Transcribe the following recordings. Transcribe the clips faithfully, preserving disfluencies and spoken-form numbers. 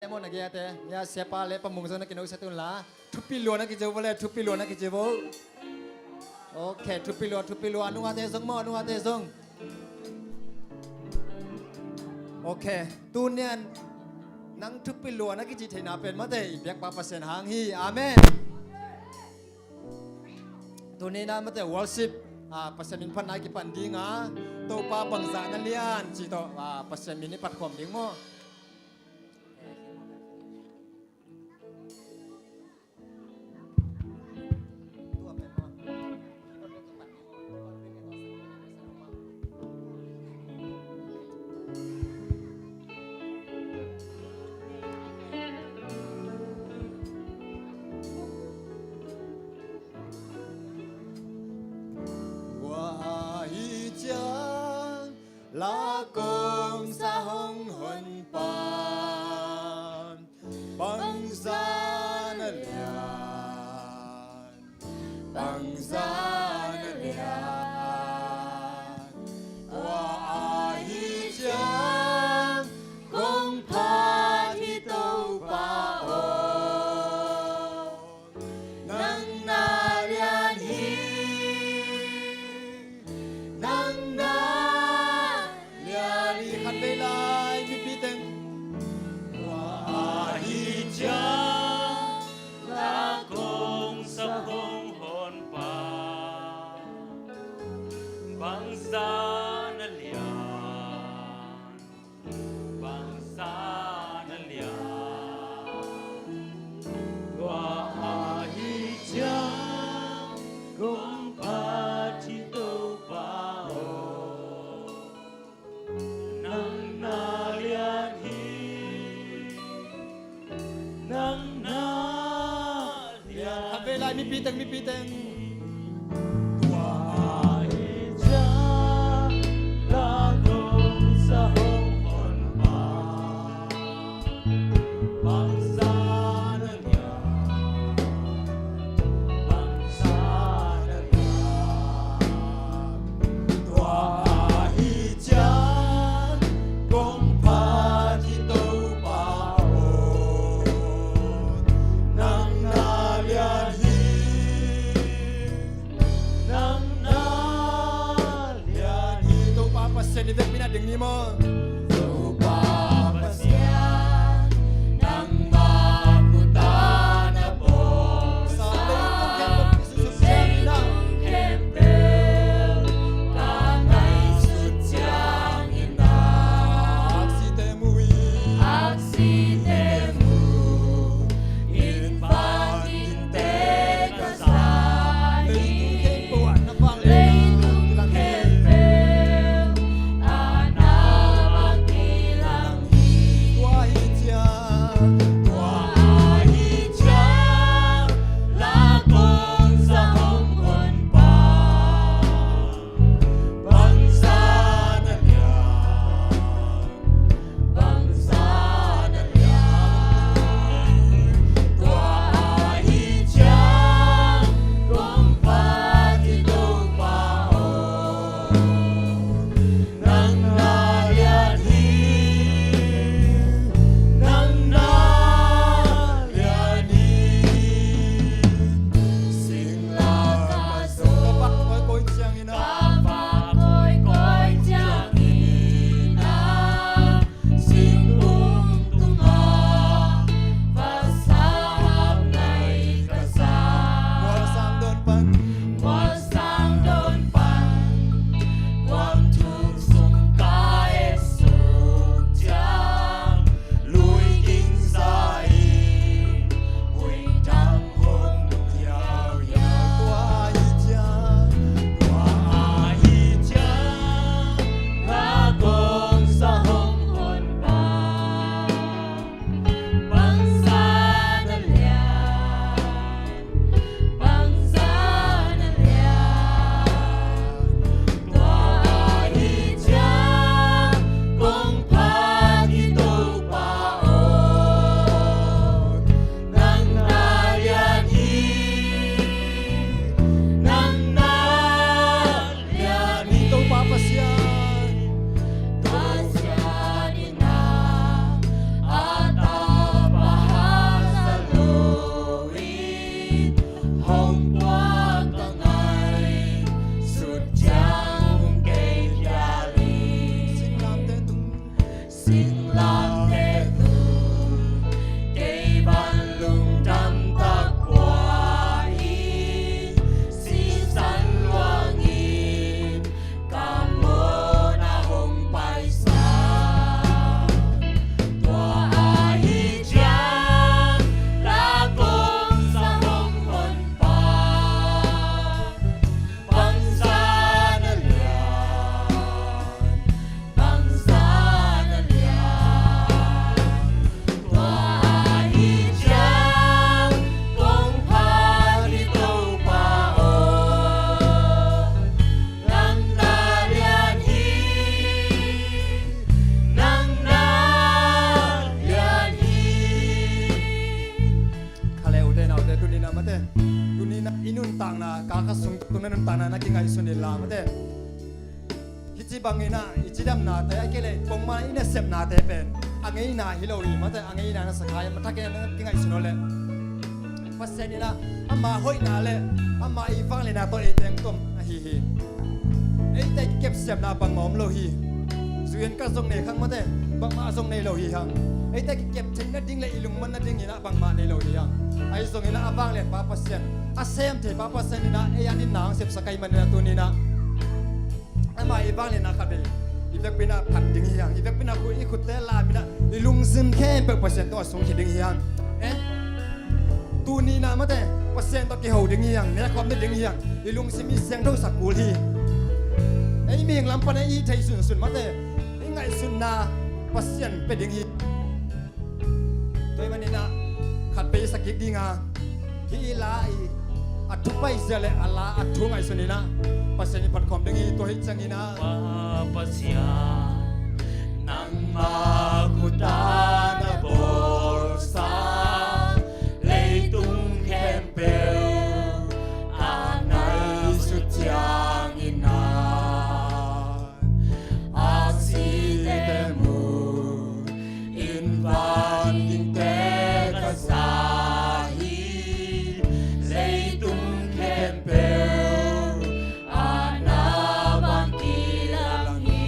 Lemon a giate, ya siapa le pamung zong na kino sa tun la. Thupi lua na kijo vole, thupi lua na kijo vo. Ok, thupi lua, thupi lua, nungate zong mo, nungate zong. Ok, tunian nang thupi lua na kici theina pen mate i biakpa Pasian hang hi. Amen. Tuni na mate worship, ah, Pasian min phat na kipan ding a, Topa bangzah na lian ci tawh, ah, Pasian min i pat khawm ding maw. Tua ahi ciang la kong sa hong hon pan, bangzah na lian, bangzah na lian. Tua ahi ciang kong phat hi Topa aw. Nang na lian hi, nang na lian hi. Khat vei lai mipi teng. Tua ahi ciang la kong sa hong hon pan, bangzah na lian, bangzah na lian. Tua ahi ciang kong phat hi Topa aw. Nang na lian hi, nang na lian. Khat vei lai mipi teng, mipi teng. Tua ahi ciang la kong sa hong hon pan, bangzah na lian, bangzah na lian. Tua ahi ciang kong phat hi Topa aw. Nang na lian hi, nang na lian hi. Topa Pasian i vekpi na ding ni maw. Topa Pasian nangmah I nuntakna, ka kha sung tung na nuntakna na kingaihsun inla mate. Hih ci bangin ah i cidamnate a kei leh pongman i nasepnate pen a ngeina hi lo hi mate, a ngeina na sakhai a mathak in na kingaihsun aw leh Pasian in ah ama hoihna le ama i vangliatna tawh ei teng tom ahi hi. Eite kikepsiamna bangmah om lo hi. Zuian ka zong nei khang mate, bangmah zong nei lo hi hang. Eite kikep theihna ding le i lungmonna dingin ah bangmah nei lo hi hang. Ahi zongin ah a vanglianpa Pasian, a sem theipa Pasian in ah ei a dinna hong sepsak ahih manin ah tuni in ah ama i vangliatna khat vei i vekpi in ah phat ding hi hang. I vekpi in ah khu i khutte lam in ah i lungsim khempeuh Pasian tungah sungkhia ding hi hang. Eh? Tuni in ah mate Pasian tawh kiho ding hi hang, nekhawm ding hi hang. I lungsim i siangthosak kul hi. Ei mihing lam pan ei i theih sunsun mate, i ngaihsutna Pasian pia ding hi. Tua ahih manin ah khat vei i sak kik ding a, hih i la i a thu paizia le a la a thu ngaihsun in ah Pasian i phatkhawm ding hi. Tua hi ciangin ah Pa Pasian, nangmah khut a na bawlsa leitung khempeuh a ngaihsut ciangin ah aksite mu in vangingte ka za hi. Leitung khempeuh a na vang kilang hi.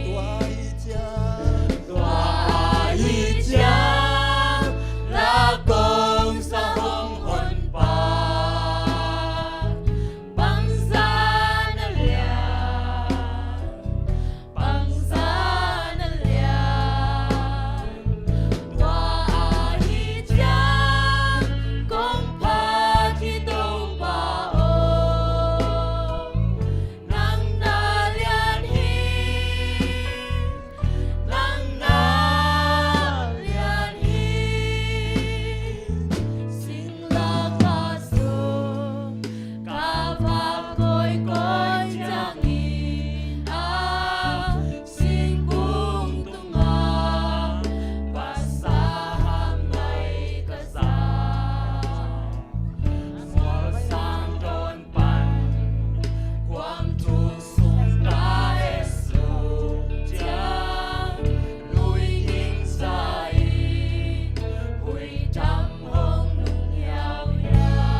Tua hi ciang, tua hi ciang, la kong sa hong honpa bangzah na lian, bangzah na lian. Tua ahih ciang kong phat hi Topa aw, nang na lian hi. Nang na lian hi. Singla ka sung ka vak koikoi ciangin ah singkung tungah vasa hamngai ka za. Mualsang dawn pan kuamtuk sung ka et suk ciang, lui ging sa in huih dam hong nung hiauhiau.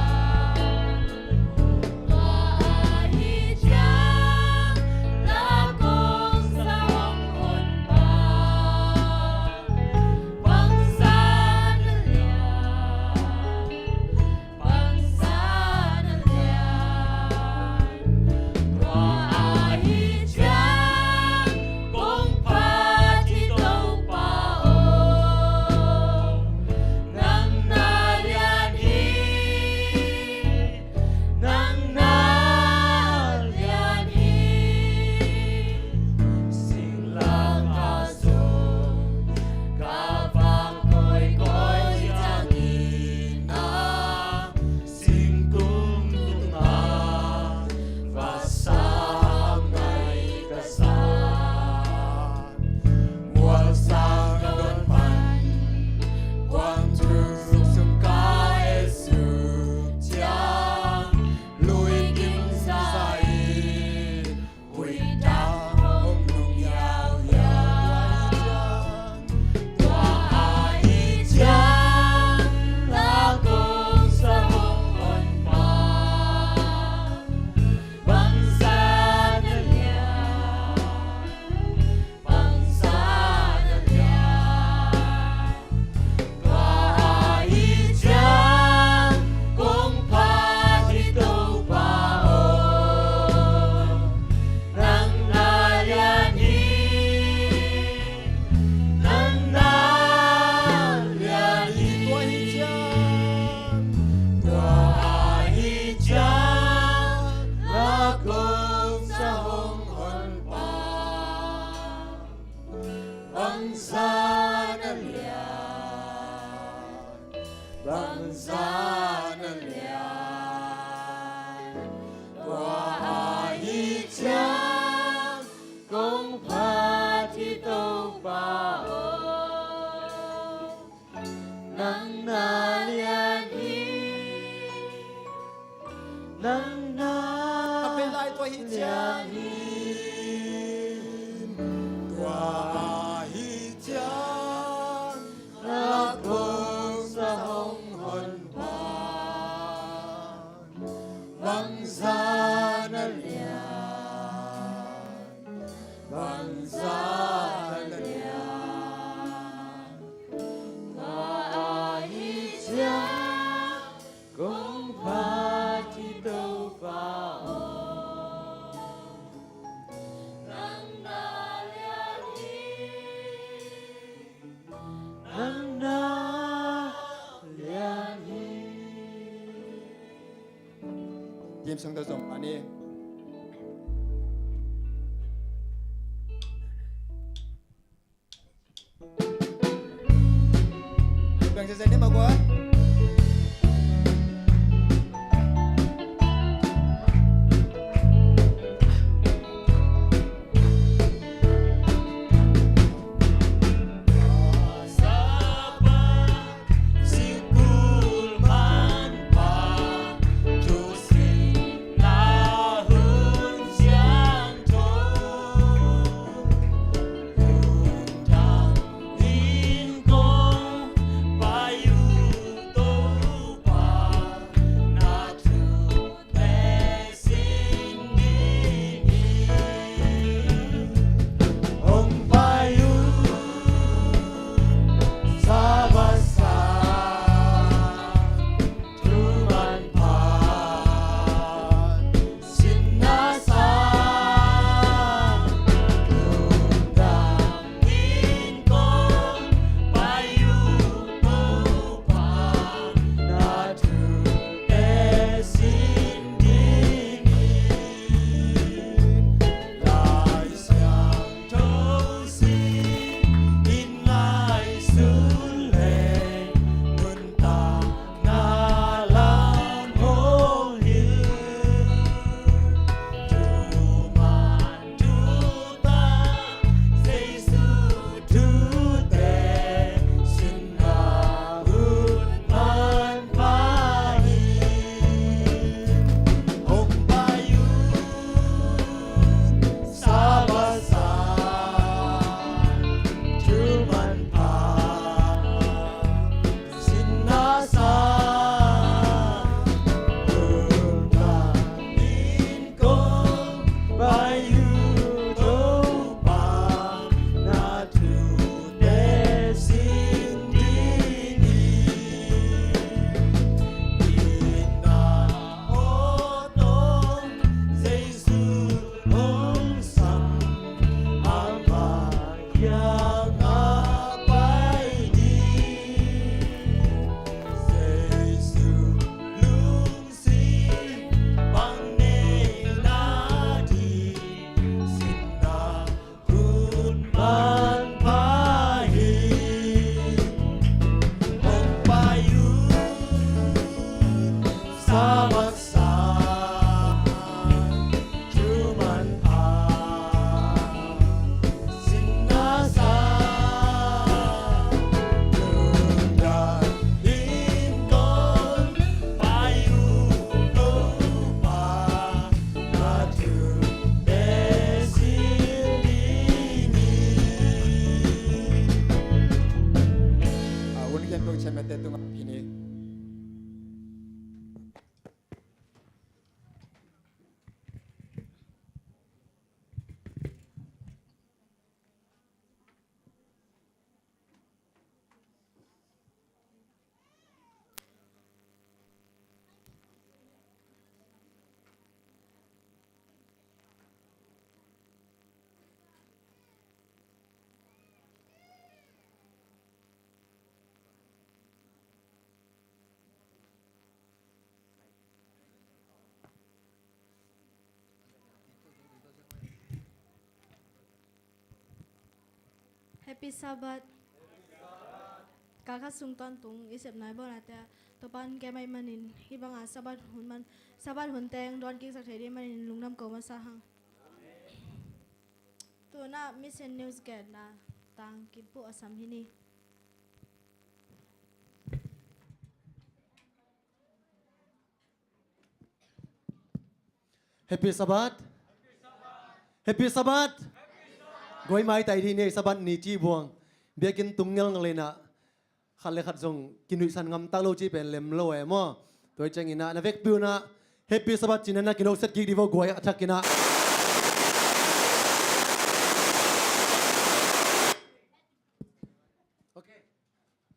Tua ahih ciang la kong sa hong honpa bangzah na lian, bangzah na lian. Tua ahih ciang kong phat hi Topa aw, nang na lian hi. Nang na lian hi. Singla ka sung ka vak koikoi ciangin ah singkung tungah vasa hamngai ka za. Mualsang dawn pan kuamtuk sung ka et suk ciang, lui ging sa in huih dam hong nung hiauhiau. Tua ahih ciang la kong sa hong honpa bangzah na lian, bangzah na lian. Tua ahih ciang kong phat hi Topa aw, nang na lian hi. Nang na lian hi. Tua ahih ciang, tua ahih ciang la kong sa hong honpa bangzah na lian, bangzah na lian. Tua ahih ciang kong phat hi Topa aw, nang na lian hi. ciang hi, tua ahi ciang, a kong sa hong hon pan, bangzah na lian, bangzah na lian, tua ahi ciang, kong phat hi Topa aw. Nang na lian hi, nang na lian hi. Team sung tawh zom mah ni. Bang sese ni ma gua. Happy Sabbath. Kha khat sung tawntung i sepna i bawlnate ah Topa'n kem ahih manin hih banga Sabbath hun man, Sabbath hun teng dawn kiksak thei ding manin lungdam ko masa hang. Tu-in ah Mission News genna tang kipu a sam hi ni. Happy Sabbath. Happy Sabbath. Guai maitai dih ni, Sabbath ni ci buang. Biakinn tung ngelngel inah khat le khat zong kinuihsan ngamtak lo ci pen lem lo e maw? Tua hi cianginah na vekpi unah Happy Sabbath cinah na kinokset kik dih vaw guai a thakinah.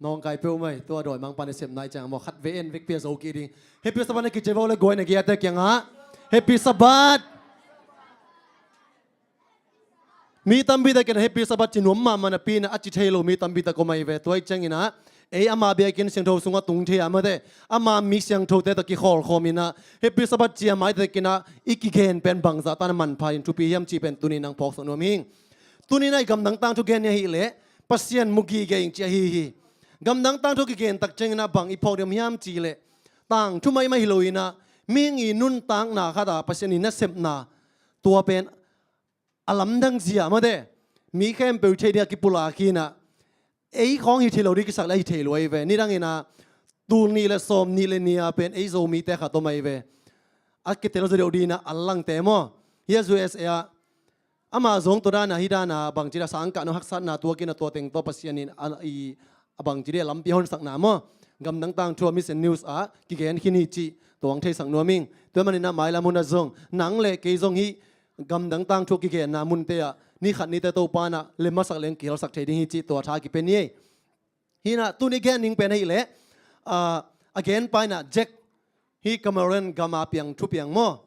Nawngkai peuh mai, tua dawi mangpa na sepna i ciang maw, khat ve en vekpi a zo kik ding. Happy Sabbath na kici vaw le guai na giate kiangah Happy Sabbath. Mi tampi takin Happy Sabbath ci nuam mahmah napi inah a ci thei lo mi tampi tak om ahi ve. Tua hi cianginah ei ama biakinn siangtho sungah tung thei a mate, ama mi siangthote tawh kikhawlkhawm inah Happy Sabbath ci a maitakinah i kigen pen bangzah tan a manpha in thupi hiam cih pen tuni nang phawksak nuam hing. Tuni inah i gamdang tangthu gen ni ahileh Pasian mu gige ing ci ahi hi. Gamdang tangthu kigen tak cianginah bang i phawk ding hiam cihleh tangthu maimai hi lo inah mihing i nuntakna khatah Pasian i nasepna tua pen a lamdang zia mate, mi khempeuh i theih ding a kipulak hinah ei khawng hi thei lo ding kisak le a hi thei lo ahi ve. Nidanginah tul nih le sawm nih le nih a pen ei Zomite khat om ahi ve. A kitel zaw deuh dinah a langte maw? Hia U S A ah ama zong tua dana hi dana bangci da sangkah no haksatna tuakinah tua teng tawh Pasian in a, i, a bangci dih a lampi a honsakna maw? Gamdang tangthu a Mission News ah kigen khin hi cih tuang theisak nuam ing. Tua maninah mailam hunah zong nang le kei zong hih gamdang tangthu kigenna munte ah ni khat nite Topa inah lemmasak leng kihelsak thei ding hi cih tua tha kipia ni ei. Hinah tuni gen ding pen ahileh a genpa inah Jack hih Cameroon gama piang thupiang maw?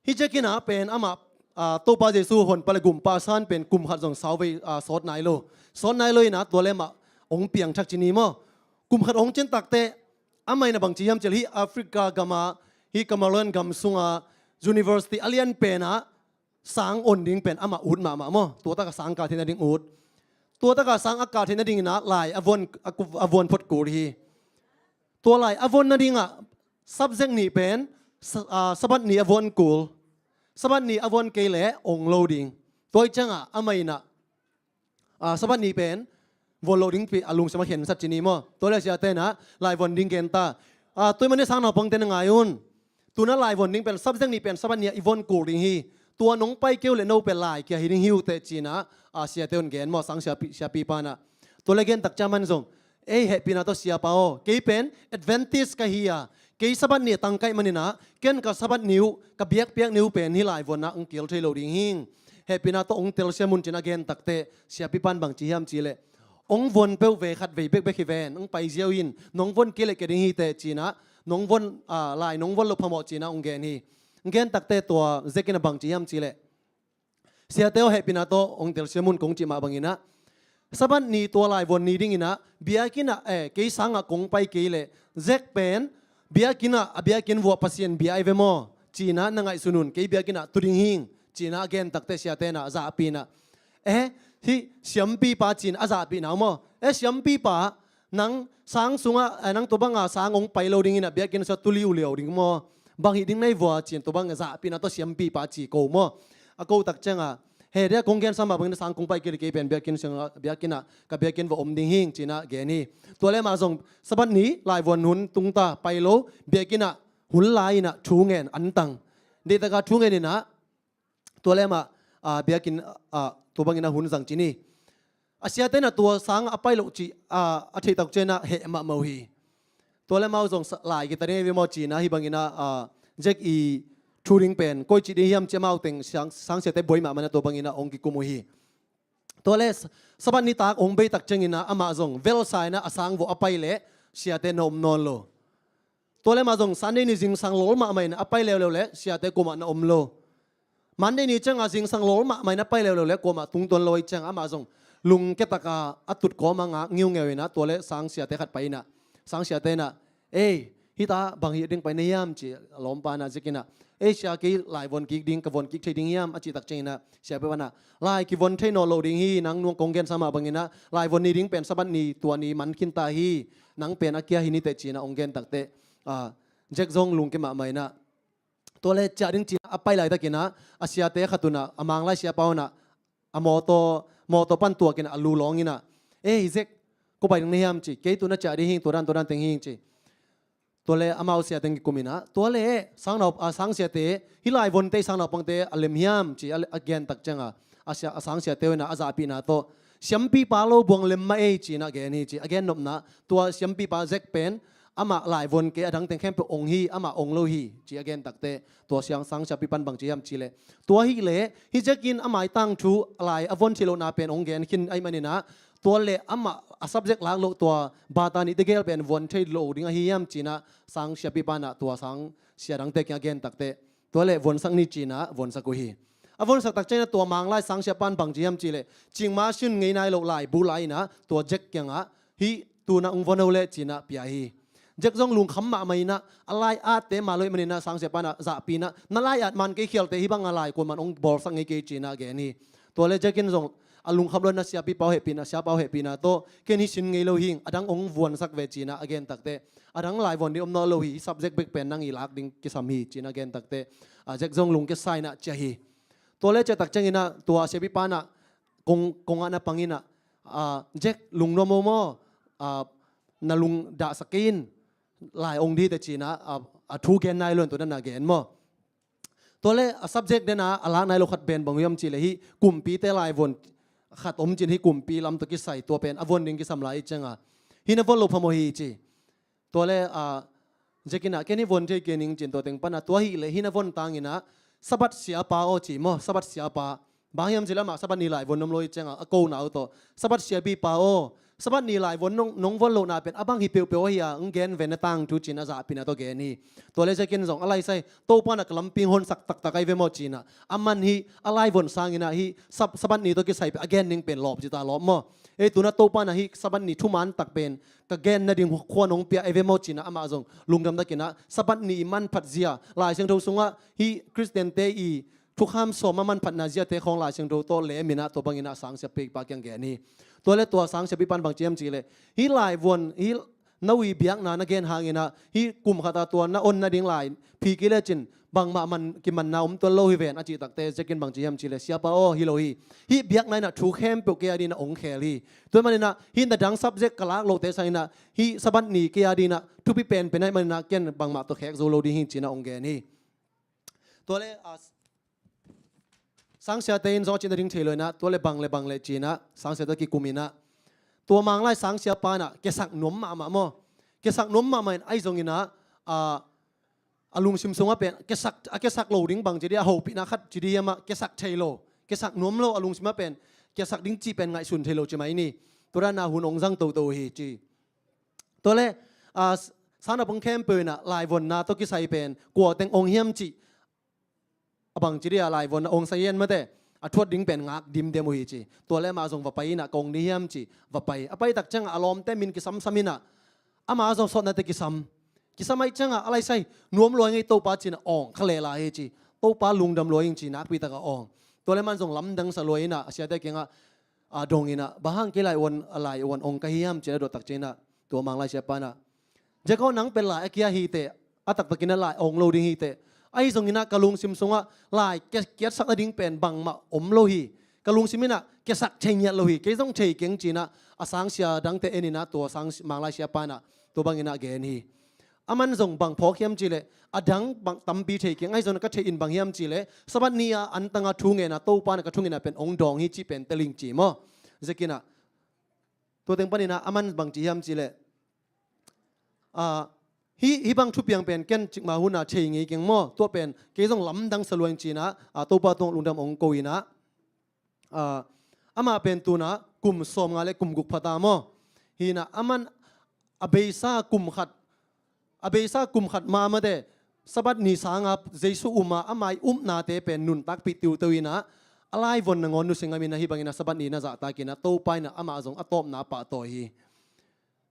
Hih Jack inah pen amah Topa Jesu honpa le gumpa a san pen kum khat zong sauvei sawt nai lo. Sawt nai lo inah tua le amah hong piangthak ci ni maw? Kum khat hong cin takteh amah inah bangci hiam cihleh hih Africa gama hih Cameroon gam sunga university a lian penah sang on ding pen amah ut mahmah maw? Tua takah sang kah theih nading ut. Tua takah sang a kah theih nadinginah lai a vuan, a vuan phot kul hi. Tua lai a vuan nadingah subject nih pen Sabbath ni a vuan kul. Sabbath ni a vuan kei leh ong lo ding. Tua hi ciangah amah inah Sabbath ni pen vuan loh dingpi a lungsim a khensat ci ni maw? Tua le siate inah lai vuan ding gen ta. Tua hi manin sang naupangte na ngai un. Tunah lai vuan ding pen subject nih pen Sabbath ni ah i vuan kul ding hi. Tua nong pai kei uh le no pen lai kia hi ding hi uh teh cinah siate un gen maw, sang siapipa inah. Tua le gen tak ciang man zong ei hehpihna tawh siapa aw, kei pen Adventist ka hi a, kei Sabbath ni a tangkaih maninah ken ka Sabbath ni uh ka biakpiak ni uh pen hih lai vuanna ong kil thei lo ding hing. Hehpihna tawh ong telsiam un cinah gen takteh siapipa in bangci hiam cihleh ong vuan peuh ve, khat vei bekbek hi ven, ong pai ziau in, nong vuan kei leh kia ding hi teh cinah nong vuan, lai nong vuan loh phamawh cinah ong gen hi. Ong gen takteh tua Jack inah bangci hiam cihleh siate aw hehpihna tawh ong telsiam un kong cih mah banginah Sabbath ni tua lai vuan ni dinginah biakinn ah kei sangah kong pai kei leh Jack pen biakinn ah a biakinn vuah Pasian bia ahi ve maw cinah na ngaihsun un, kei biakinn ah tu ding hing cinah a gen takteh siate inah a zahpih inah eh hih siampipa cinah a zahpihna uh maw? Eh siampipa, nang sang sungah nang tua banga sang ong pai lo dinginah biakinn sungah tu liuliau ding maw? Bang hih ding na hi vua cin tua bang zahpihna tawh siampipa ci ko maw? A ko tak ciangah he dia kong gensa mah bangin sang kong pai kei leh kei pen biakinn sungah, biakinn ah ka biakinn va om ding hing cinah gen hi. Tua le amah zong Sabbath ni lai vuan hun tungta pai lo, biakinn ah hun lai inah thu ngen antang. Deihtakah thu ngen inah tua le amah biakinn tua bangin a hun zang ci ni. A siate inah tua sangah a pai loh cih a theih tak cianah heh mahmah uh hi. Tua le amau zong lai kita ding ahi ve maw cinah hih banginah Jack i thu ding pen koi cih ding hiam ci amau teng sang siate buai mahmah inah tua banginah ong kikum uh hi. Tua le Sabbath nitak ong bei tak cianginah amah zong velsa inah a sang vuah a pai leh siate na om nawn lo. Tua le amah zong Sunday ni zingsang lawl mahmah in a pai leuleu leh siate kuamah na om lo. Monday ni ciangah zingsang lawl mahmah in a pai leuleu leh kuamah tungtuan lo ahi ciangah amah zong lungkia taka a tut kawma ngak ngiungeu inah tua le sang siate khat pai inah sang siate inah ei hita bang hih ding pai na hiam ci a lawmpa inah Jack inah ei sia kei lai vuan kik ding ka vuan kik thei ding hiam a cih tak cianginah siapipa inah lai kivuan thei nawn lo ding hi, nang nung kong gensa mah banginah lai vuan ni ding pen Sabbath ni tua ni man khinta hi, nang pen a kia hi ni teh cinah ong gen takteh Jack zong lungkia mahmah inah tua le ciah ding cinah a pai laitakinah a siate khat unah a manglai siapa unah a mawtaw mawtaw pan tuakinah a lu lawng inah ei Jack ko pai ding na hiam ci, kei tu na ciah ding hing, tua dan tua dan teng hing ci. Tuale amau siate in kikum inah, tuale sangnau, a, sangsiate, hih laivonte, sangnaupangte a lem hiam ci a, a gen tak cianga, a, sia, a sangsiate uh inah a zahpihna tawh, siampipa lo buang lem mah ei cinah gen hi ci. A gen nopna, tua siampipa Jack pen amah laivon kei, a dangteng khempeuh ong hi, amah ong lo hi ci a gen takte, tua siang sangsiapipan bang ci hiam cileh, tua hileh hih Jack in a maitang thu lai a von thei lohna pen ong gen khin ahih maninah, tuale amah a subject lak loh tua bata nih tegel pen von thei lo ding ahi hiam cinah sangsiapipanah tua sangsia dangte kiang a gen takte, tuale vonsak ni cinah vonsak uh hi. A vonsak tak cianginah tua Manglai sangsiapan bang ci hiam cileh, cingma sin ngei nai loh lai bu lai inah tua Jack kiangah, hih tunah ong von ho leh cinah pia hi. Jack zong lungkham mahmah inah, a lai atte mah lo ahih maninah sangsiapanah zahpih inah, na lai at man kei khialte hih banga lai kuaman ong bawlsak ngei kei cinah gen hi. Tuale Jack in zong a lungkham lo inah siapipa uh hehpihna, siapa uh hehpihna tawh, ken hih sin ngei lo hing, a dang ong vuansak ve cinah a gen takte, a dang laivon ding om nawn lo hi, hih subject bek pen nang i lak ding kisam hi cinah gen takte, a, Jack zong lungkia sa inah ciah hi. Tuale ciah tak cianginah tua siapipanah kong, kongah na pang inah, a, Jack, lungnuam ho maw, a, na lung dahsak kei in, lai ong dite cinah, a, a thu gen nai lo in tua na gen maw. Tuale a subject dena a lak nai lo khat pen bang hiam cileh, hih kumpite laivon khat om cin, hih kumpi lam tawh kisai, tua pen a von ding kisam lai i cianga, hih na von lo phamawh hi ci. Tuale, a, Jack inah ken hih von thei kei ning cin, tua teng panah tua hileh hih na von tanginah Sabbath siapa aw ci maw, Sabbath siapa. Bang hiam cileh amah Sabbath ni laivon om lo i cianga a kona uh tawh, Sabbath siapipa aw, Sabbath ni laivon nong, nong von lohna pen a bang hi peuhpeuh ahi a, ong gen ve na tangthu cinah zahpihna tawh gen hi. Tuale Jack in zong a laisai, Topa na ka lampi honsak taktak ahi ve maw cinah, aman hih a laivon sanginah hih Sab-, Sabbath ni tawh kisai pen a gen ning pen lawp cita lawp maw. Ei tunah Topa na hih Sabbath ni thuman tak pen ka gen nading khua nong pia ahi ve maw cinah amah zong lungdam takinah Sabbath ni i manphat zia, Lai Siangtho sungah hih Khristiante i thukham sawm a manphatna ziate khawng Lai Siangtho tawh leminah tua banginah sangsiapipa kiang gen hi. Tuale tua sangsiapipan bang ci hiam cileh, hih laivuan, hih na ui biakna na gen hanginah hih kum khata tua na on nading lai phi kei lecin bangmah man, kimanna om tuan lo hi ven a cih takte, Jack in bang ci hiam cileh, siapa aw, hi lo hi. Hih biakna inah thu khempeuh kei a dinah ong khel hi. Tua ahih maninah hih na dang subject ka lak lohte sanginah hih Sabbath ni kei a dinah thupi penpen ahih maninah ken bangmah tawh khek zo lo ding hi cinah ong gen hi. Tuale, a, sangsiate in zong a cih nading thei lo inah, tuale bang le bang le cinah sangsiate kikum inah, tua Manglai sangsiapanah kiasak nuam mahmah maw. Kiasak nuam mahmah in ahi zonginah, a, a lungsim sungah pen kiasak, a kiasak lo ding bang ci dih, a hopihna khat ci dih hiamah, kiasak thei lo, kiasak nuam lo, a lungsimah pen kiasak ding cih pen ngaihsun thei lo ci mai ni. Tua dana hun ong zang toto hi ci. Tuale, a, sangnaupang khempeuh inah laivonna tawh kisai pen kua teng ong hiam cih a bang ci dih a, laivonna ong sa hian mate, a thuat ding pen ngak dimdem uh hi ci. Tuale amah zong va pai inah ka ong dih hiam ci, va pai. A pai tak ciangah a lawmte min kisamsam inah amah zong sawtnate kisam. Kisam ahih ciangah a laisai, nuam lua ing ei Topa cinah awng kha lehla hi ci. Topa lungdam lua ing ci nakpi takah awng. Tuale man zong lamdang sa lua inah a siate kiangah, a, dong inah, bang hang kei lai uan, a lai uan ong ka hi hiam cinah dot tak cinah tua Manglai siapanah, Jack aw, nang pen lai a kia hiteh, a taktakinah lai ong lo ding hiteh. Ahi zonginah ka lungsim sungah lai kia, kiatsak nading pen bangmah om lo hi. Ka lungsim inah kiasak thei ngiat lo hi. Kei zong thei keng cinah a sangsia dangte en inah tua sang, Manglai siapanah tua banginah gen hi. Aman zong bang phawk hiam cileh, a dang bang tampi thei keng, ahi zonginah ka theih in bang hiam cileh, Sabbath ni-a antanga thu ngenna Topa na ka thungetna pen ong dawng hi cih pen teling ci maw. Jack inah tua teng paninah aman bang ci hiam cileh, a, hih, hih bang thupiang pen ken cikmah huna thei ngei keng maw, tua pen kei zong lamdang sa lua ing cinah, a, Topa tungah lungdam ong ko inah, a, amah pen tunah kum sawmnga le kum guk phata maw. Hinah aman a beisa kum khat, a beisa kum khat ma mate, Sabbath ni sanga Jesu uma, ama i upnate pen nuntakpih tiuteu inah, a laivon nangawn nusia ngam inah, hih bangin a Sabbath ni na zahtak inah, Topa inah amah zong a tawpna pahtawi hi.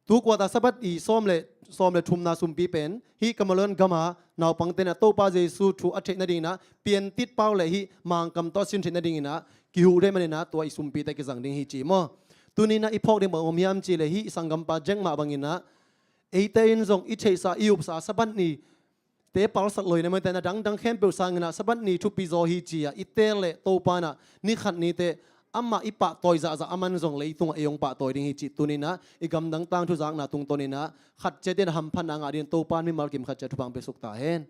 Tu kuata Sabbath ni sawm le, sawm le thumna sumpi pen hih Cameroon gama naupangte inah Topa Jesu thu a theih nading inah, piantit pau le hih Mangkam tawh a sin theih nading inah kihuh deh man inah, tua i sumpite kizang ding hi ci maw. Tuni inah i phawk ding bang om hiam cih leh, hih i sanggampa Jack mah bang inah eite in zong i theihsa, i upsa Sabbath ni te palsat lo inah, mate, na dangdang khempeuh sang inah Sabbath ni thupi zaw hi ci-a i teel leh Topa inah ni khat ni teh Amah i pahtawi zahzah a man zong leitungah ei hong pahtawi ding hi cih tuni-in ah i gamdang tangthu zakna tungtawn in ah khat ciat in hamphatna ngah dingin Topa in mimal kim khat ciat thupha hong pia suk ta hen.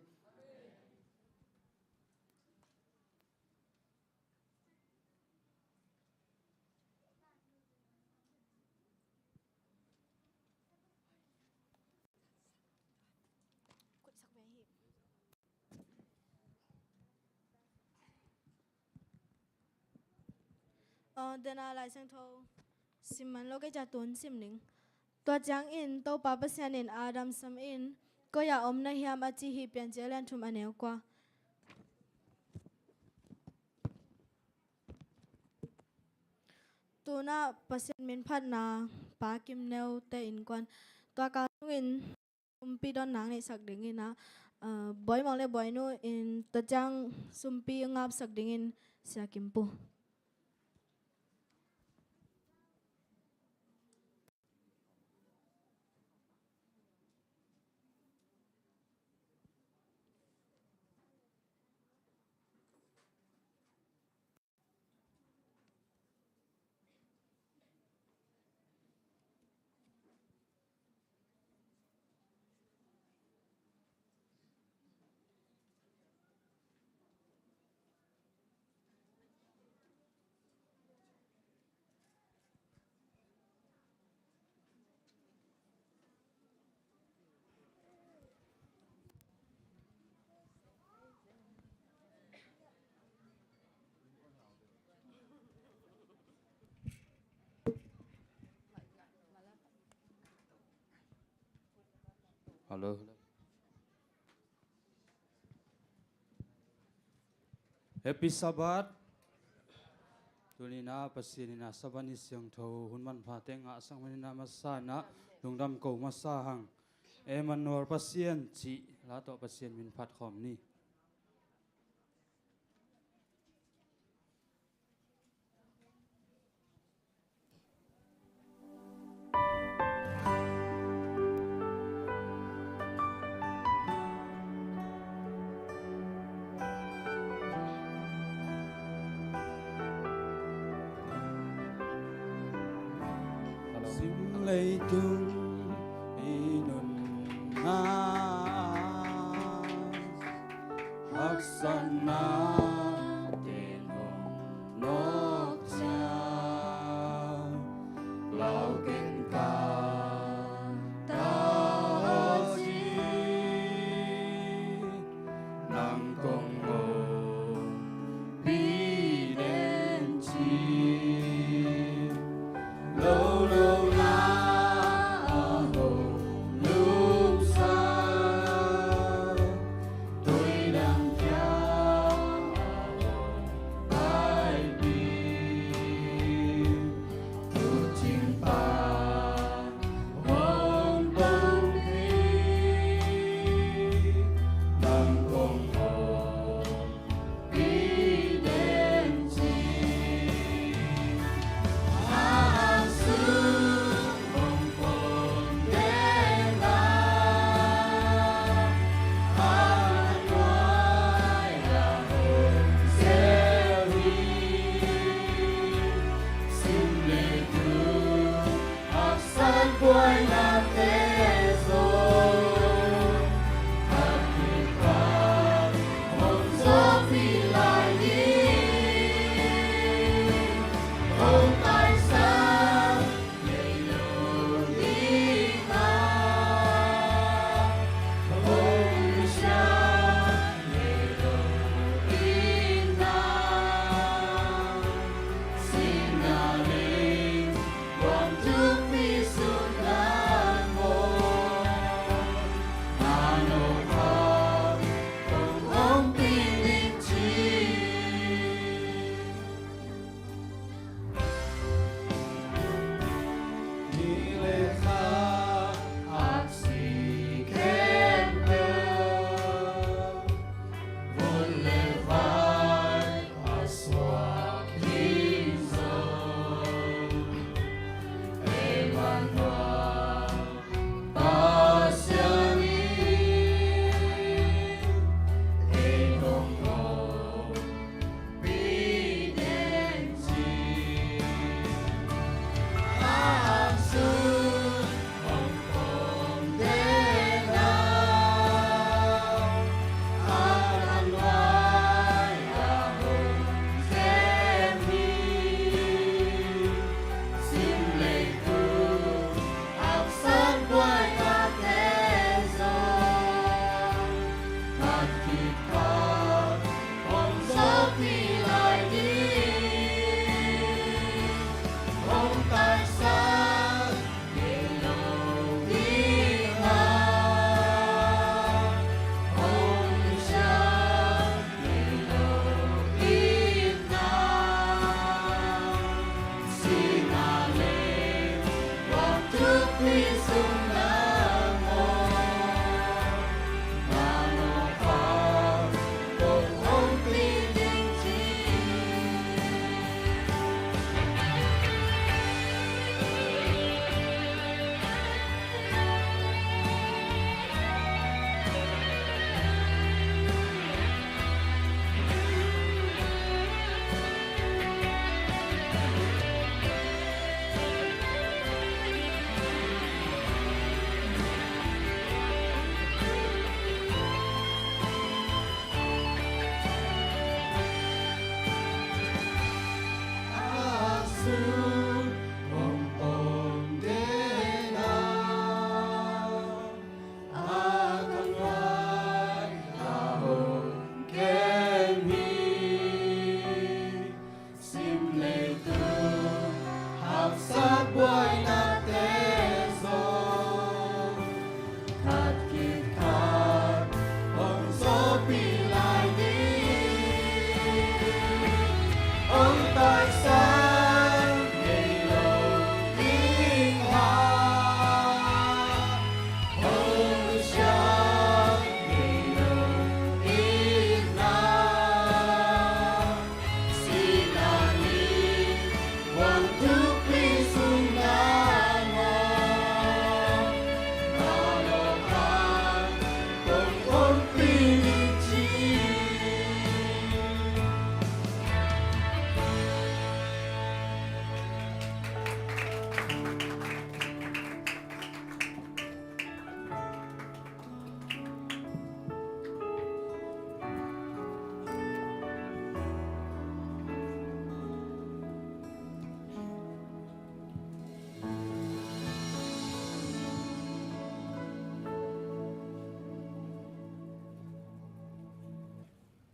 Aw, dena Lai Siangtho sim man lo kei ca tun sim ning. Tua ciangin Topa Pasian in Adam sam in, koi-ah om na hiam a ci hi. Piancil a lian thum a neu kua. Tunah Pasian minphatna Pa Kim Neu te innkuan tua kal sungin sumpi don nang neihsak dingin ah, ah, Bawi Mawng le Bawi Nu in tua ciang sumpi ngapsak dingin Sia Kim Pu. Hello. Happy Sabbath. Tuni-in ah Pasian in ah Sabbath ni siangtho hun manpha teng ngahsak manin ah masa in ah lungdam ko masa hang. Emmanuel Pasian cih la tawh Pasian min phat khawm ni. Sim leitung i nunna haksatna ten hong nawk ciang, lau ken ka ta aw ci, nang kong ompih den ci. Lo lo na a hong lungsa, tui dang kia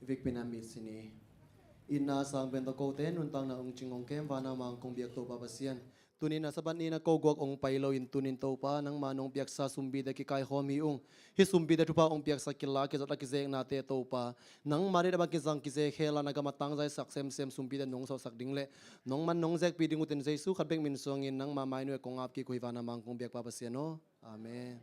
Vekpi-in a mitsi ni. Itna sang pen tawh kote nuntakna hong cing hong kem vana mangkong biak Topa Pasian, tuni-in a Sabbath ni-in a ko guak hong pai loin tuni-in Topa nangma nong piaksa sumpite kikaikhawm hi ung. Hih sumpite thupha hong piaksa kila kizat a kizeknate Topa, nangma deih a bang kizang kizek hela na gam a tangzaisak semsem sumpite nong sawlsak ding le nong man nong zekpi ding uh ten Jesu khat bek min suangin nangma mai nuai kong ap kik uh hi vana mangkong biak Pa Pasian aw. Amen.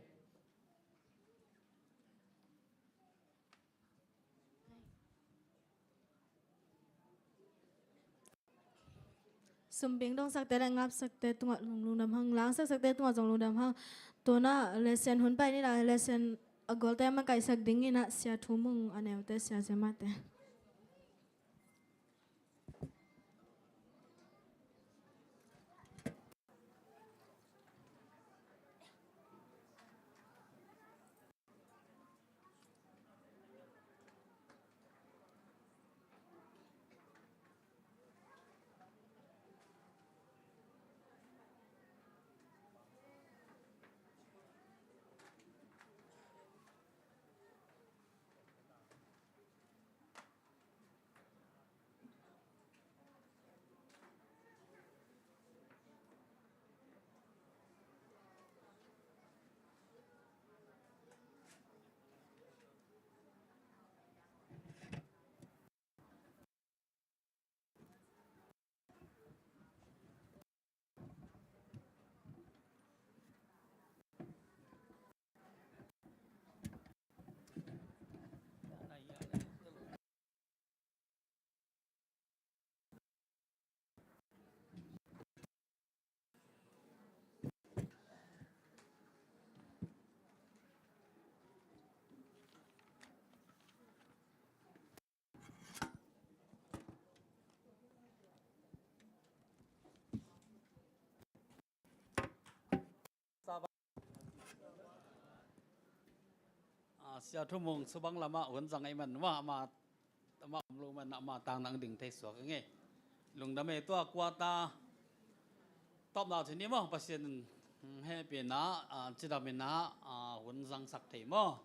Sumbing dongsakte le ngapsakte tungah zong lungdam hang, langsaksakte tungah zong lungdam hang. Tuna lesson hun pai ni la, lesson a gualte a makaihsak dingin ah Sia Thu Mung a neute, Sia Zema te. Ah, Sia Thu Mung subang lamah hun zang ahih man mah, amah, amah om lo man amah tang nang ding thei suak ing ei. Lungdam ei. Tua kuata tawpna cih ni maw, Pasian hehpihna, ah, cidamna, ah, hun zangsak thei maw.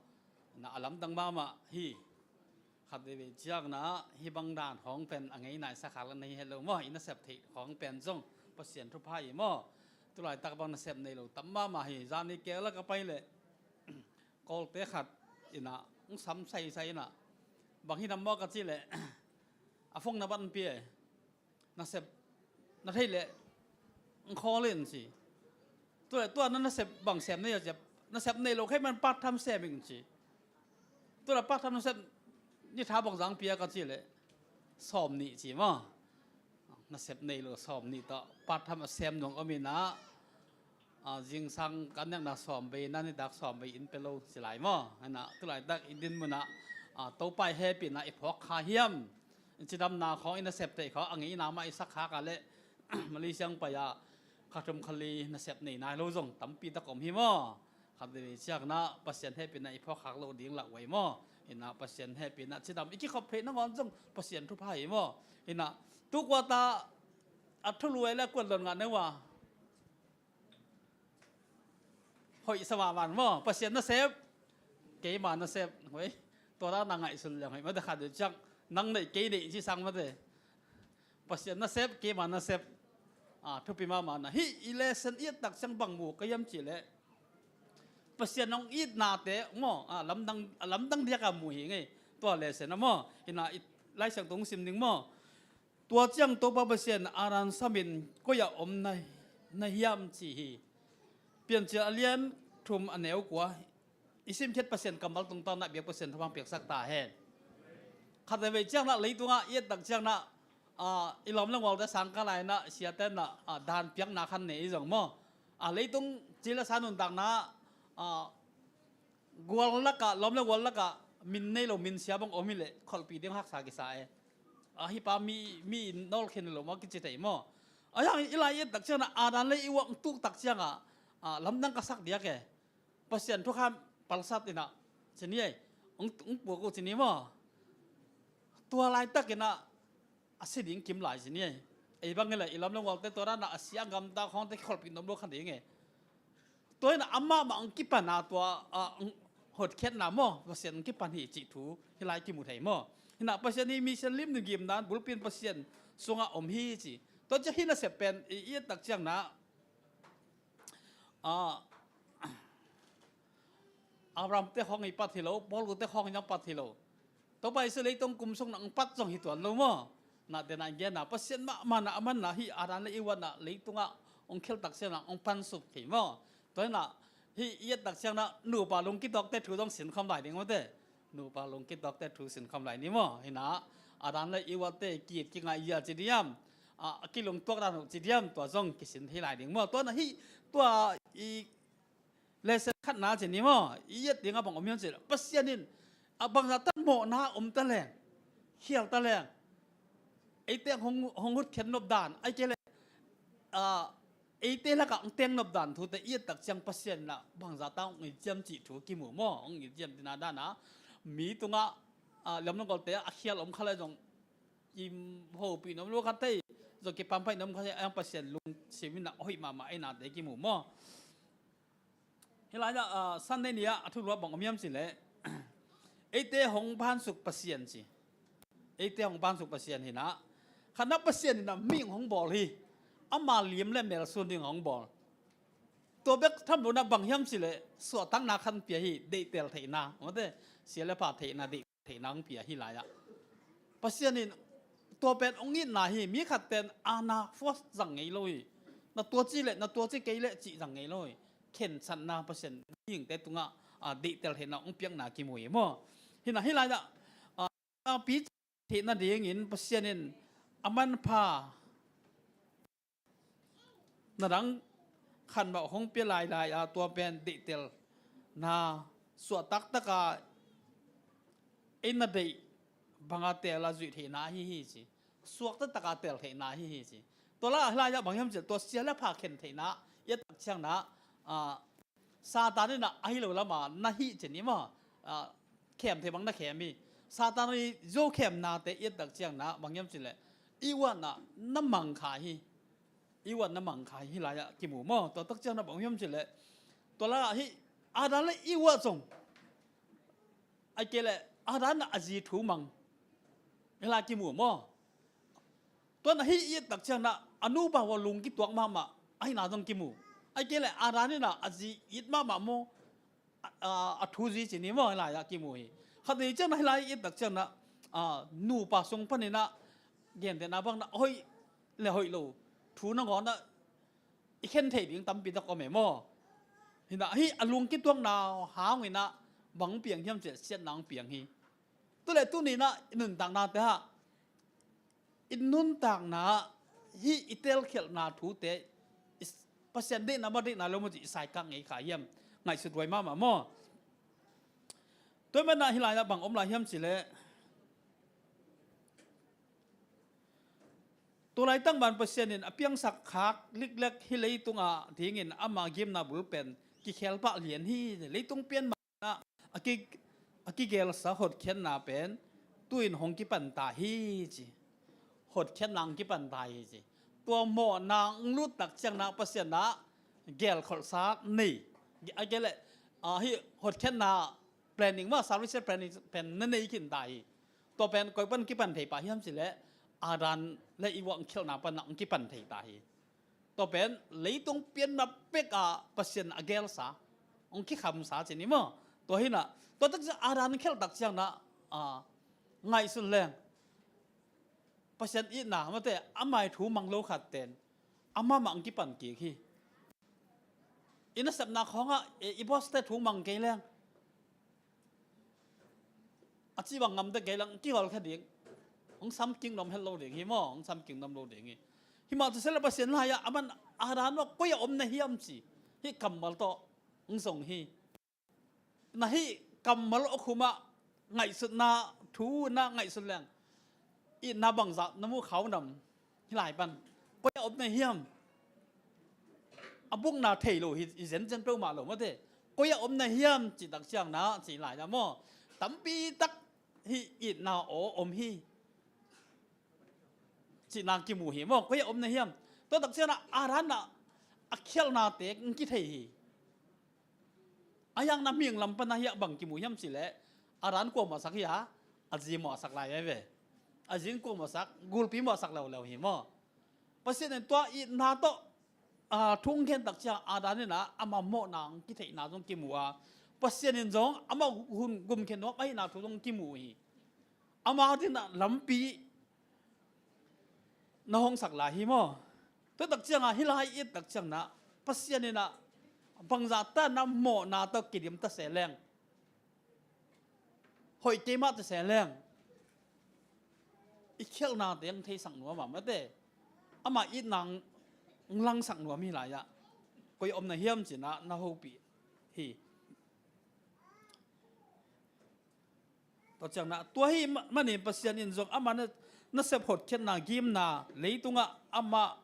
Na a lamdang mahmah hi. Khat veivei ciangin ah hih bang dan khawng pen a ngei nai sa khak leh na hi het lo maw. I nasep theih khawng pen zong Pasian thupha hi maw. Tulaitak bang nasep nei lo tam mahmah hi. Zani kei lak a pai leh Kawlte khat in ah hong sam saisai in ah, bang hi nam maw ka cih leh, a phone na ban pia e. Nasep na theih leh hong call in ci. Tua leh tua na nasep bang sem na hi a ci a, nasep nei lo kei man part time sem ing ci. Tua leh part time nasep ni tha bang zang pia ka cih leh sawm nih ci maw. Nasep nei lo sawm nih tawh part time a sem nuam om in ah, ah, zingsang ka nekna sawm bei, na nitak sawm bei in pia lo ci lai maw. Hi in ah tulaitak i din mun ah, ah, Topa i hehpihna i phawk kha hiam? Cidamna khawng i nasep theih khawng a ngeina mah i sak khak a leh Malaysia pai ah kha thum kha li nasep nei nai lo zong tampi tak om hi maw. Khat veivei ciangin ah Pasian hehpihna i phawk khak loh ding lauhuai maw. Hi in ah Pasian hehpihna cidam i kikhop theih nangawn zong Pasian thupha hi maw. Hi in ah tu kuata a thulu ei leh kuat lon ngah neu a. Hoih sa mahmah maw. Pasian nasep, keima nasep. Hoih. Tua dan a ngaihsun leng hoih mah te, khat veivei ciang nang neih kei neih ci sang mah te. Pasian nasep, keima nasep, ah, thupi mahmah na. Hih i lesson i et tak ciang bang mu ka hiam cih leh, Pasian hong itnate maw, ah, lamdang, lamdang diak a mu hi ing ei. Tua lesson ah maw. Hi in ah i Lai Siangtho hong sim ning maw. Tua ciang Topa Pasian Adam samin, koi ah om na, na hiam ci hi. Piancil a lian thum a neu kua. I simkhiat Pasian kammal tungtawn ah biak Pasian thupha piaksak ta hen. Khat veivei ciangin ah leitungah i et tak ciangin ah, ah, i lawm le gualte sang kha lai in ah siate in ah, ah, dan piakna khan nei zong maw. Ah, leitung ci le sa nuntakna ah, ah, gual lakah, lawm le gual lakah min nei lo min sia bang om hi leh kholhpih ding haksa kisa e. Ah, hih pa mi, mi in nawlkhin lo maw kici thei maw. Ah, hiang i lai i et tak ciangin ah, Adam le Eva hong tuk tak ciangin ah, ah, lamdang ka sak diak e. Pasian thukham palsat in ah ci ni ei. Hong, hong puak uh ci ni maw. Tua laitakin ah a si ding kim lai ci ni ei. Ei bang hi leh i lawm le gualte tua dan ah a sia gamta khawngte kholhpih nuam lo kha ding e. Tua hi in ah amah mah hong kipan a tua, ah, hong hotkhiatna maw, Pasian hong kipan hi cih thu hih lai kimu thei maw. Hi na, Pasian hi mission lim nungim dan bulpi in Pasian sungah om hi ci. Tua ciang hih nasep pen i, i et tak ciang na, ah, Abraham te khawng i pat hi lo, Paul te khawng i nang pat hi lo. Topa Jesu leitung kum sung na ang pat zong hi tuan lo maw? Na te na gen na Pasian mahmah na a man na hih Adam le Eva na leitungah ong khel tak ciang na ong pansuk hi maw? Tua hi na hih i et tak ciang na nupa lungkituak te thu zong sin kham lai ding maw te? Nupa lungkituak te thu sin kham lai ni maw? Hi na Adam le Eva te ki-it kingai zia ci diam? A, a kilungtuak dan uh ci diam? Tua zong kisin hi lai ding maw? Tua na hih tua i lesson khatna ci ni maw? I et dingah bang om hiam ci leh Pasian in a bangzah tan mawhna om ta leng, khial ta leng, eite hong, hong hutkhen nop dan, ai kei leh, a, eite lakah hong teng nop dan thute i et tak ciang Pasian in a bangzah tan hong it ciam cih thu kimu maw? Hong it ciam tina dan a mi tungah, a, lamdang golte a khial om kha le zong kim hopih nom lo khat thei, zong kipampaih nom khat thei, a Pasian lungsim in a hoih mahmah ei nate kimu maw? Hih lai-ah, ah, Sunday ni-ah a thuluah bang om hiam ci leh eite hong bansuk Pasian ci. Eite hong bansuk Pasian hi na. Khatna Pasian in a mihing hong bawl hi. Ama liam le mel sun ding hong bawl. Tua bek tham lo na bang hiam ci leh suahtakna khan pia hi, deihtel theihna. Mate, sia le pha theihna, deih theihna hong pia hi lai-ah. Pasian in tua pen hong itna hi, mi khat ten ana force zang ngei lo hi. Na tua ci leh, na tua ci kei leh cih zang ngei lo hi. Khensatna Pasian mihingte tungah, a, deihtel theihna hong piakna kimu hi maw? Hi na hih lai-ah, a, pi theihna dingin Pasian in a manpha na dang khanmah hong pia lailai a tua pen deihtelna suahtak taka ei na deih banga tel a zuih theihna ahi hi ci. Suakta taka tel theihna ahi hi ci. Tua la hih lai-ah bang hiam ci tua sia le pha khen theihna i et tak ciang na, a, Satan in a ahi lo lama na hih ci ni maw? A, khem thei bang na khem hi. Satan i zo khemnate i et tak ciang na bang hiam ci leh i uatna na mang kha hi. I uatna mang kha hi lai-ah kimu maw? Tua tak ciang na bang hiam ci leh tua la hih Adam le Eva zong ai kei leh Adam na a zi thu mang hi lai kimu maw? Tua na hih i et tak ciang na a nupa ua lungkituak mahmah ahi na zong kimu. Ai kei leh Adam in a a zi it mahmah maw? A, a, a thu zi ci ni maw? Hih lai-ah kimu hi. Khat ni ciang na hih lai i et tak ciang na, a, nupa sung panin a gentehna bang na hoih le hoih lo thu nangawn a i khen thei ding tampi tak om e maw? Hi na hih a lungkituakna hang in a bang piang hiam ci leh siatna hong piang hi. Tu le tu ni na i nuntakna te ha i nuntakna hih i telkhialhna thute i s-, Pasian deihna maw deihna lo maw ci i saikak ngei kha hiam? Ngaihsut huai mahmah maw? Tua hi man na hih lai-ah bang om lai hiam ci leh tua laitak ban Pasian in a piangsak khak liklek hih leitungah dingin ama gimna bul pen kikhel pah lian hi. Leitung pian mah a ki, a kigelsa hotkhiatna pen tu-in hong kipan ta hi ci. Hotkhiatna hong kipan ta hi ci. Tua mawhna hong lut tak ciang na Pasian na gelkholhsa nei. A kei leh, a, hih hotkhiatna planning maw, service planning pen na nei khin ta hi. Tua pen koi pan kipan thei pah hiam ci leh Adam le Eva hong khialhna pan na hong kipan thei ta hi. Tua pen leitung pianna pek a Pasian a gelsa hong kikhamsa ci ni maw? Tua hi na tua tak ciang Adam khialh tak ciang na, a, ngaihsun leng Pasian itna mate amai thu mang lo khat ten amah mah hong kipan kik hi. I nasepna khawngah, e, i boss te thu mang kei leng a cih bang ngamte kei leng kihol kha ding. Hong sam kingdom het lo ding hi maw? Hong sam kingdom lo ding hi. Hi mah tu sele Pasian lai-ah a man Adam aw koi a om na hiam ci hih kammal tawh hong zong hi. Na hih kammal aw khumah ngaihsutna thu na ngaihsut leng itna bangzah na muh khau nam? Hih lai pan koi a om na hiam? A bukna thei lo hi, i zenzen peuhmah lo mate. Koi a om na hiam cih tak ciang na cih lai na maw? Tampi tak hih itna aw om hi. Cihna kimu hi maw? Koi a om na hiam? Tua tak ciang na Adam na a khialhnate kithei hi. A yang na mihing lam pan na hiah bang kimu hiam cih leh Adam kuamah sak hi a A zi mawhsak lai veve. A zi in kua mawhsak, gulpi mawhsak leuleu hi maw. Pasian in tua itna tawh, a, thu hong khen tak ciang Adam in ah ama mawhna hong kitheihna zong kimu a, Pasian in zong ama hun gumkhen nuam ahihna thu zong kimu hi. Ama dingin ah lampi na hong sak lai hi maw. Tua tak ciangah hih lai it tak ciangin ah Pasian in ah bangzah ta na mawhna tawh kidim ta se leng, hoih keimah ta se leng, i khialhnate hong theisak nuam a, mate, ama itna hong langsak nuam hi lai-ah, koi om na hiam ci-in ah na hopih hi. Tua ciangin ah, tua ahih manin Pasian in zong ama na, nasep hotkhiatna gimna, leitungah ama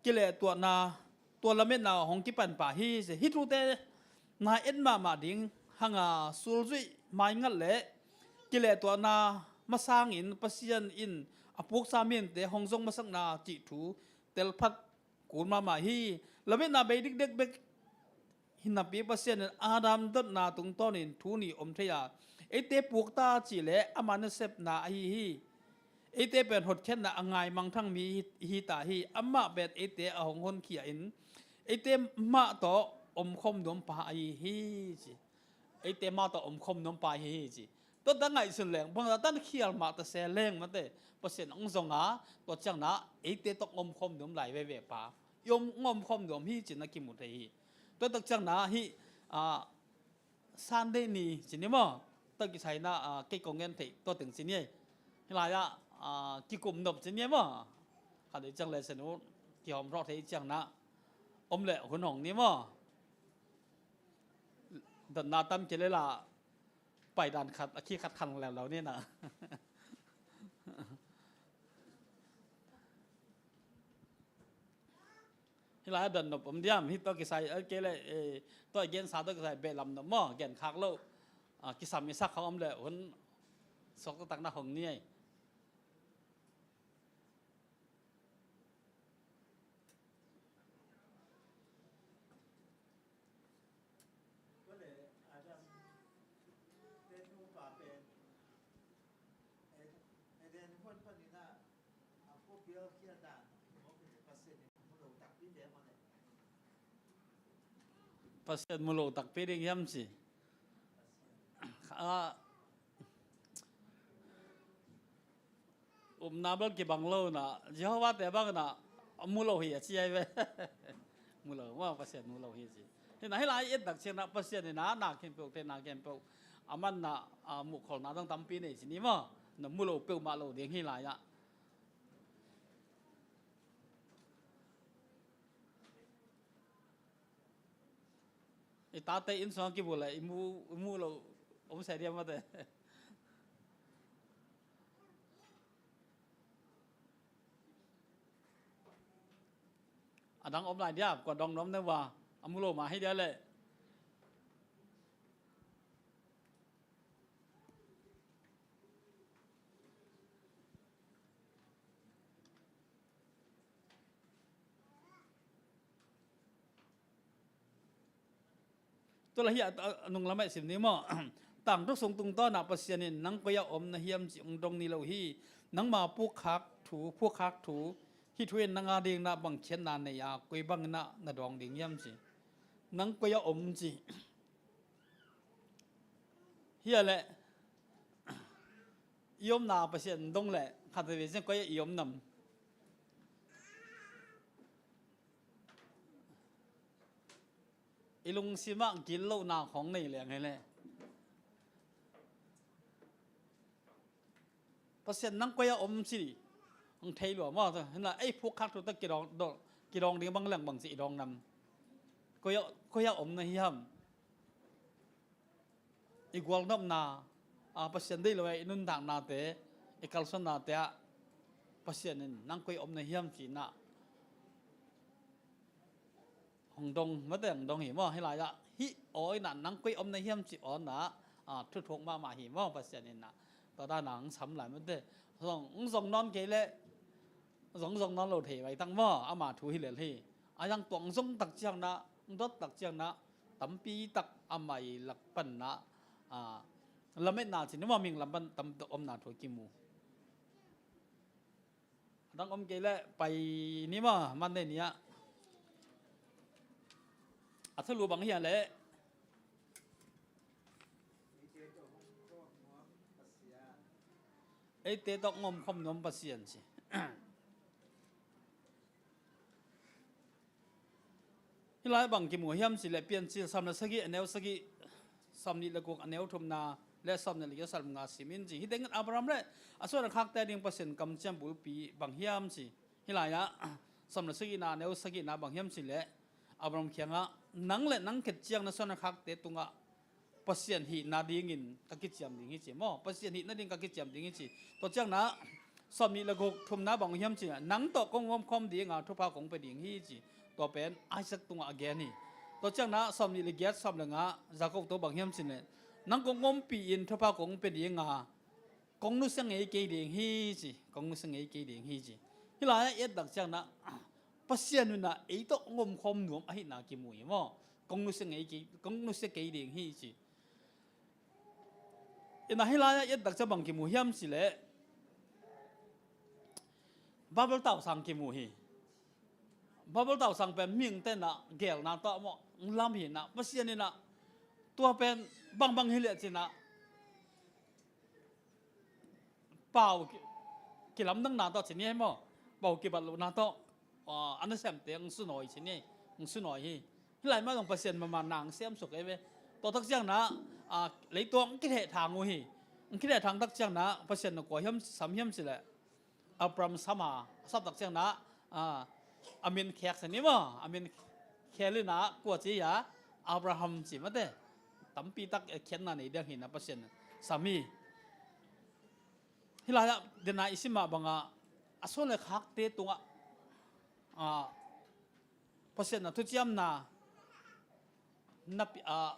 kilehtuahna, tua lametna hong kipan pah hi ci. Hih thute na et mahmah ding hang a, sulzuih maingat le kilehtuahna masangin Pasian in a puksa mihingte hong zong masakna cih thu telphat kul mahmah hi. Lametna bei dikdek bek hi napi Pasian in Adam dotna tungtawnin thu nih om thei a, eite puk ta cih leh ama nasepna ahi hi. Eite pen hotkhiatna a ngai mangthang mi hi, hi ta hi. Amah pen eite a hong honkhia in eite mah tawh omkhawm nuam pa ahi hi ci. Eite mah tawh omkhawm nuam pa ahi hi ci. Tua ta ngaihsun leng, bangzah ta na khial mah ta se leng, mate, Pasian hong zong a, tua ciangin ah eite tawh omkhawm nuam lai veve pa, i om, omkhawm nuam hi ci-in ah kimu thei hi. Tua tak ciangin ah hih, a, Sunday ni ci ni maw, tua kisai-in ah, a, kei kong gen theih tua teng ci ni ei. Hih lai-ah, a, kikum nop ci ni ei maw. Khat i ciang le sen uh kihawm rawh thei ciangin ah om leh hun hong ni maw. Dotna tam kei leh la, paidan khat, a khi khat khang leuleu ni na. Hih lai-ah dot nop om diam, hih tawh kisai, a kei leh, eh, tawh i gensa tawh kisai beh lam nop maw, gen khak loh. A, kisam i sak khawng om leh hun suak taktak na hong ni ei. Tua leh Adam te nupa pen Eden huan panin ah a khuapial khial dan Pasian in mu lo takpi ve mah leh. Pasian mu lo takpi ding hiam ci. A, upna bel kibang lo na, Jehovah te bang na, mu lo hi a ci ai ve. Mu lo, ma Pasian mu lo hi a ci. Hi na, hih lai et tak ciang na Pasian in na, na khempeuh te na khempeuh, a man na, a, muhkholhna dang tampi nei ci ni maw. Na mu lo peuhmah lo ding hi lai-ah. I tate inn sungah kibulh leh i mu, i mu lo om se diam mate. A dang om lai diam, kua dong nuam ne ua, a mu lo mah hi dia leh. Tua leh hih a, a, a nung lamah i sim ni maw. Tangthu sung tungtawnah Pasian in nang koi-ah om na hiam cih hong dong ni lo hi. Nangma pukkhak thu, pukkhak thu, hih thu in nang a dingin ah bang khiatna nei a, koi bangin ah na dawng ding hiam ci. Nang koi-ah om ci. Hi a leh i omna Pasian dong leh khat veve ciang koi-ah i om nam. I lungsimah gitlohna khawng nei leng hi leh Pasian nang koi-ah om ci hong thei lua maw. Hi na, ei pukkhak thu tawh kidawng, dawng, kidawng ding bang leng bang ci i dawng nam. Koi-ah, koi-ah om na hiam. I gualnopna, a, Pasian deih lo, i nuntaknate, i kalsuannate ah Pasian in nang koi-ah om na hiam ci-in ah hong dong, mate hong dong hi maw, hih lai-ah. Hih aw in ah nang koi-ah om na hiam ci aw in ah, a, thuthuk mahmah hi maw, Pasian in ah. Tua dan a hong sam lai mate. Zong, hong zong nawn kei leh, zong zong nawn lo thei vai tang maw, ama thu hi lel hi. A yang tuang zong tak ciang na, hong dot tak ciang na, tampi tak ama i lak pan na, a, Lametna ci ni maw, mihing lam pan tam omna thu kimu. A dang om kei leh pai ni maw, Monday ni ah. A thulu bang hiam leh, eite tawh hong omkhawm nuam Pasian ci. Hih lai bang kimu hiam cih leh Piancil sawm le sagih a neu sagih, sawmnih le guk a neu thumna le sawmnih le giat a neu nga sim in ci. Hih tengin Abraham le a suan a khakte ding Pasian kamciam bulpi bang hiam ci. Hih lai-ah sawm le sagihna a neu sagihna bang hiam cih leh Abraham kiangah, nang le nang khet ciang na suan a khakte tungah Pasian hih nadingin ka kiciam ding hi ci maw? Pasian hih nading ka kiciam ding hi ci. Tua ciangin ah sawmnih le guk thumna bang hiam cih leh, nang tawh kong omkhawm dinga thupha kong pia ding hi ci. Tua pen Isaac tungah a gen hi. Tua ciangin ah sawmnih le giat, sawm le nga, Jacob tawh bang hiam cih leh, nang kong ompih in thupha kong pia dinga kong nusia ngei kei ding hi ci, kong nusia ngei kei ding hi ci. Hih lai-ah i et tak ciangin ah Pasian in ah ei tawh hong omkhawm nuam ahihna kimu hi maw? Kong nusia ngei kei, kong nusia kei ding hi ci. Ina hih lai-ah i et tak ciang bang kimu hiam cih leh Babel tausang kimu hi. Babel tausang pen mihingte in ah gelna tawh maw, lam hi in ah, Pasian in ah tua pen bangbang hi leh ci in ah pau ki-, kilamdanna tawh ci ni maw, pau kibat lohna tawh, ah, a nasemte hong sunawi ci ni, hong sunawi hi. Hih lai mah zong Pasian mahmah na hong siamsuk ei ve. Tua tak ciangin ah, ah, leitungah hong kithehthang uh hi. Hong kithehthang tak ciangin ah Pasian in kua hiam sam hiam cih leh Abraham sam a, a sam tak ciangin ah, ah, a min khek sa ni maw, a min khel in ah kua ci a, Abraham ci mate. Tampi tak, eh, khiatna nei ding hi in ah Pasian sam hi. Hih lai-ah dena i sim mah bangah a suan le khakte tungah, ah, Pasian a thuciamna na pi-, a,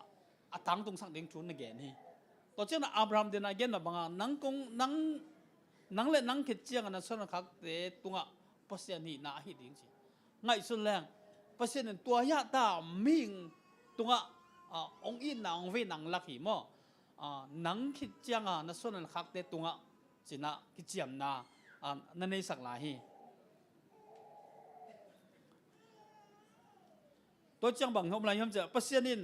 a tangtungsak ding thu na gen hi. Tua ciangin Abraham dena a gen mah bangah nang kong, nang, nang le nang khet ciangin na suan a khakte tungah Pasian hihna ahi ding ci. Ngaihsun leng, Pasian in tua hiah ta mihing tungah, a, hong itna hong veina hong lak hi maw? A, nang khet cianga na suan a khakte tungah ci in ah kiciamna, a, na neisak lai hi. Tua ciang bang om lai hiam cih leh Pasian in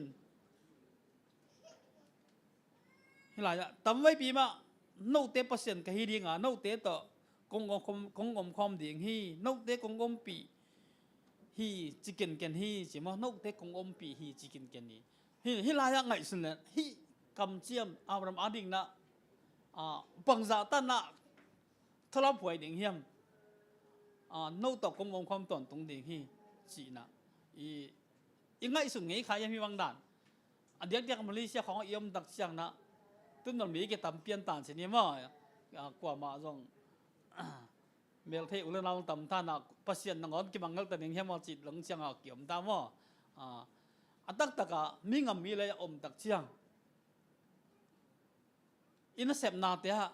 hih lai-ah tamveipi mah note Pasian ka hi dinga, note tawh kong omkhawm, kong omkhawm ding hi, note kong ompih hi ci kenken hi ci maw, note kong ompih hi ci kenken hi. Hih, hih lai-ah ngaihsun leh hih kamciam Abraham a ding in ah, ah, bangzah tan ah thalawphuai ding hiam? Ah, no tawh kong omkhawm tawntung ding hi ci in ah i, i ngaihsun ngei kha hiam hih bang dan? A diakdiak Malaysia khawng i om tak ciangin ah tun dong mi kitam pian tan ci ni maw? Ah, kuamah zong melthei u le nau tam tan ah Pasian nangawn kimangngilh ta ding hiam aw cih dong ciangah kiom ta maw? Ah, a taktak ah mi ngam mi lei a om tak ciang i nasepnate ah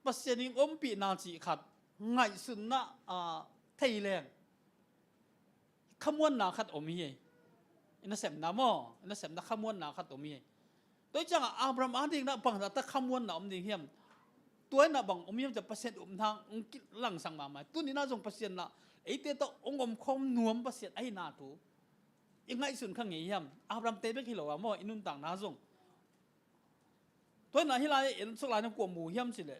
Pasian in ompihna cih khat ngaihsunna, ah, thei leng khamuanna khat om hi. I nasepna maw, i nasepna khamuanna khat om hi. Tua hi ciangah Abraham a ding in ah bangzah tak khamuanna om ding hiam? Tua in ah bang om hiam cih leh Pasian upna hong kilangsak mahmah. Tuni in ah zong Pasian in ah eite tawh hong omkhawm nuam Pasian ahihna thu i ngaihsun kha ngei hiam? Abraham te bek hi lo a maw, i nuntakna zong. Tua in ah hih lai-ah en suk lai-in ah kua mu hiam cih leh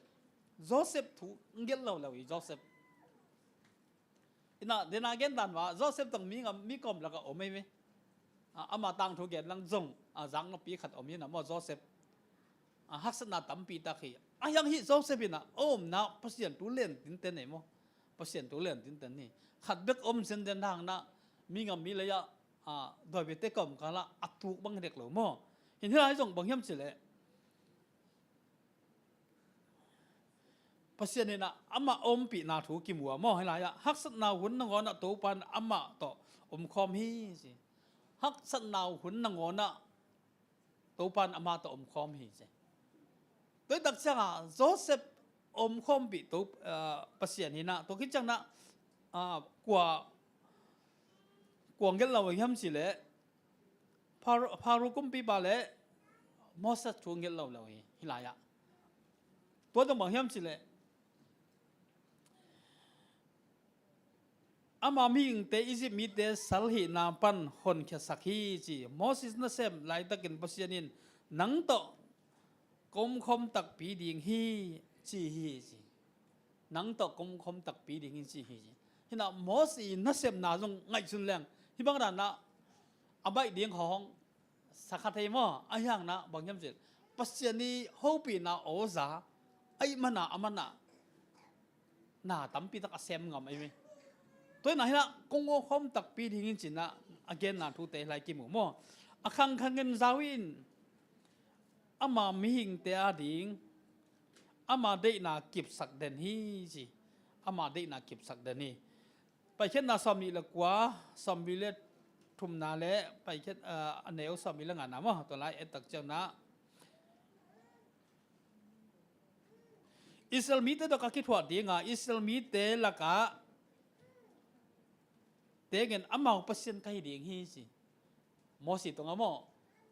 Joseph thu hong gelh lo lo hi, Joseph. In ah, dena gen dan mah Joseph tawh mi ngam, mi kawm lakah om ei ve. Ah, ama tangthu gen lang zong, ah, zaknapi khat om hi in ah maw Joseph. Ah, haksatna tampi tak hi. A hiang hih Joseph in ah a omna Pasian thu len tinten ei maw? Pasian thu len tinten hi. Khat bek om senden hang in ah mi ngam mi lei ah, ah, dawi biate kawmkal ah a tuk bang hi dek lo maw? Hih lai zong bang hiam cih leh Pasian in ah amah ompihna thu kimu a maw? Hih lai-ah haksatna hun nangawn ah Topa in amah tawh omkhawm hi ci. Haksatna hun nangawn ah Topa in amah tawh omkhawm hi ci. Tua hi tak ciangah Joseph omkhawmpih To, ah, Pasian hi in ah, tua khit ciangin ah, ah, kua, kua hong gelh lo hiam cih leh Pharaoh, Pharaoh kumpipa le Moses thu nget lo lo hi, hih lai-ah. Tua dong bang hiam cih leh, ama mihingte Egypt mite sal hihna pan honkhiasak hi ci. Moses nasem laitakin Pasian in, "Nang tawh ka omkhawm takpi ding hi," ci hi ci. "Nang tawh ka omkhawm takpi ding hi," ci hi ci. Hinah Moses i nasemna zong ngaihsun leng hih bang danah a baih ding hong sa kha thei maw? Ahi hangin bang hiam cih leh Pasian i hopihna aw za ahih manin a manah na tampi tak a sem ngam ahi ve. Tua hinah hinah kong omkhawm takpi ding hi ci-in a genna thute hih lai kimu maw? A khangkhangin Yahweh in ama mihingte ading ama deihna kipsak den hi ci. Ama deihna kipsak den hi. Paikhiatna sawmnih le kua, sawmli le thumna le Paikhiat, ah, a neu sawmli le ngana maw? Tua lai et tak ciangin ah, Israel mite tawh ka kithuah ding a, Israel mite lakah tengin amau Pasian ka hi ding hi ci. Moses tungah maw?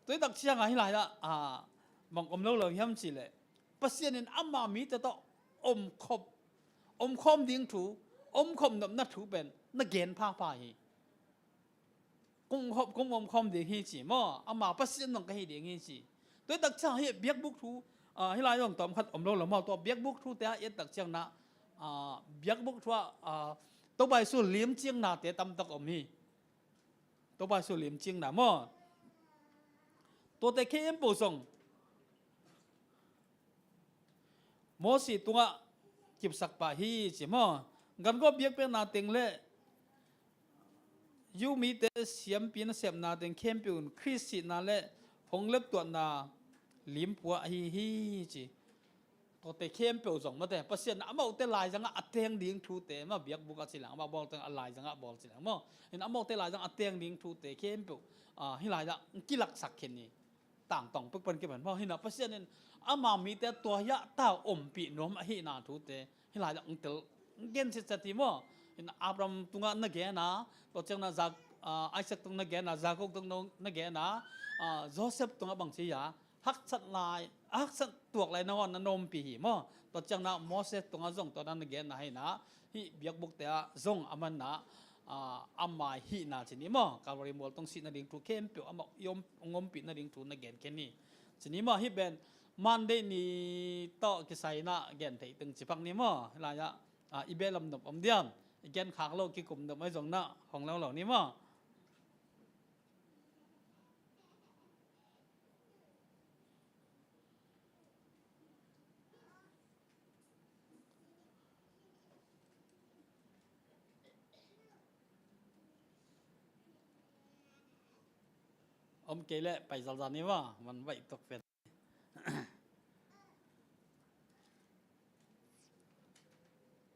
Tua hi tak ciangin hih lai-ah, ah, bang om lo lo hiam cih leh, Pasian in ama mite tawh omkhawm, omkhawm ding thu, omkhawm nopna thu pen na gen phapha hi. Kong omkhawm, kong omkhawm ding hi ci maw? Ama Pasian zong ka hi ding hi ci. Tua hi tak ciangin hih biakbuk thu, ah, hih lai zong tawm khat om lo lo maw? Tua biakbuk thute ah et tak ciangin ah, ah, biakbuk thu ah, ah, Topa Jesu limcingnate tamtak om hi. Topa Jesu limcingna maw? Tuate khempeuh zong Moses tungah kipsak pah hi ci maw? Gangawp biakpiakna teng le Jew mite siampi nasepna teng khempeuh in Khrist sihna le hong leptuahna limpua ahi hi ci. Tuate khempeuh zong mate, Pasian in amaute laizangah a teng ding thute, mah biakbuk ah ci leng, amah bawl teng a laizangah bawl ci leng maw? Hinah amaute laizangah a teng ding thute khempeuh, ah, hih lai-ah kilaksak khin hi. Tangtong pek pan kipan maw? Hinah Pasian in ama mite tua hiah ta ompih nuam ahihna thute hih lai-ah tel gen sitset hi maw? Hinah Abraham tungah na gen a, tua ciangin ah Zak-, ah, Isaac tungah na gen a, Jacob tungah na gen a, ah, Joseph tungah bang ci a, haksat lai, haksat tuak lai na hon na na ompih hi maw? Tua ciangin ah Moses tungah zong tua na na gen a hinah, hih biakbukte ah zong a manah, ah, ama hihna ci ni maw? Calvary mual tong sih nading thu khempeuh amah i om, hong ompih nading thu na gen khin hi ci ni maw? Hih pen Monday ni tawh kisai-in ah gen theih teng ci pak ni maw? Hih lai-ah, ah, i beh lam nop om diam? I gen khak lo kikum nop mai zong na hong lo lo ni maw? Om kei leh pai zalzal ni maw, man vaih tuak pen.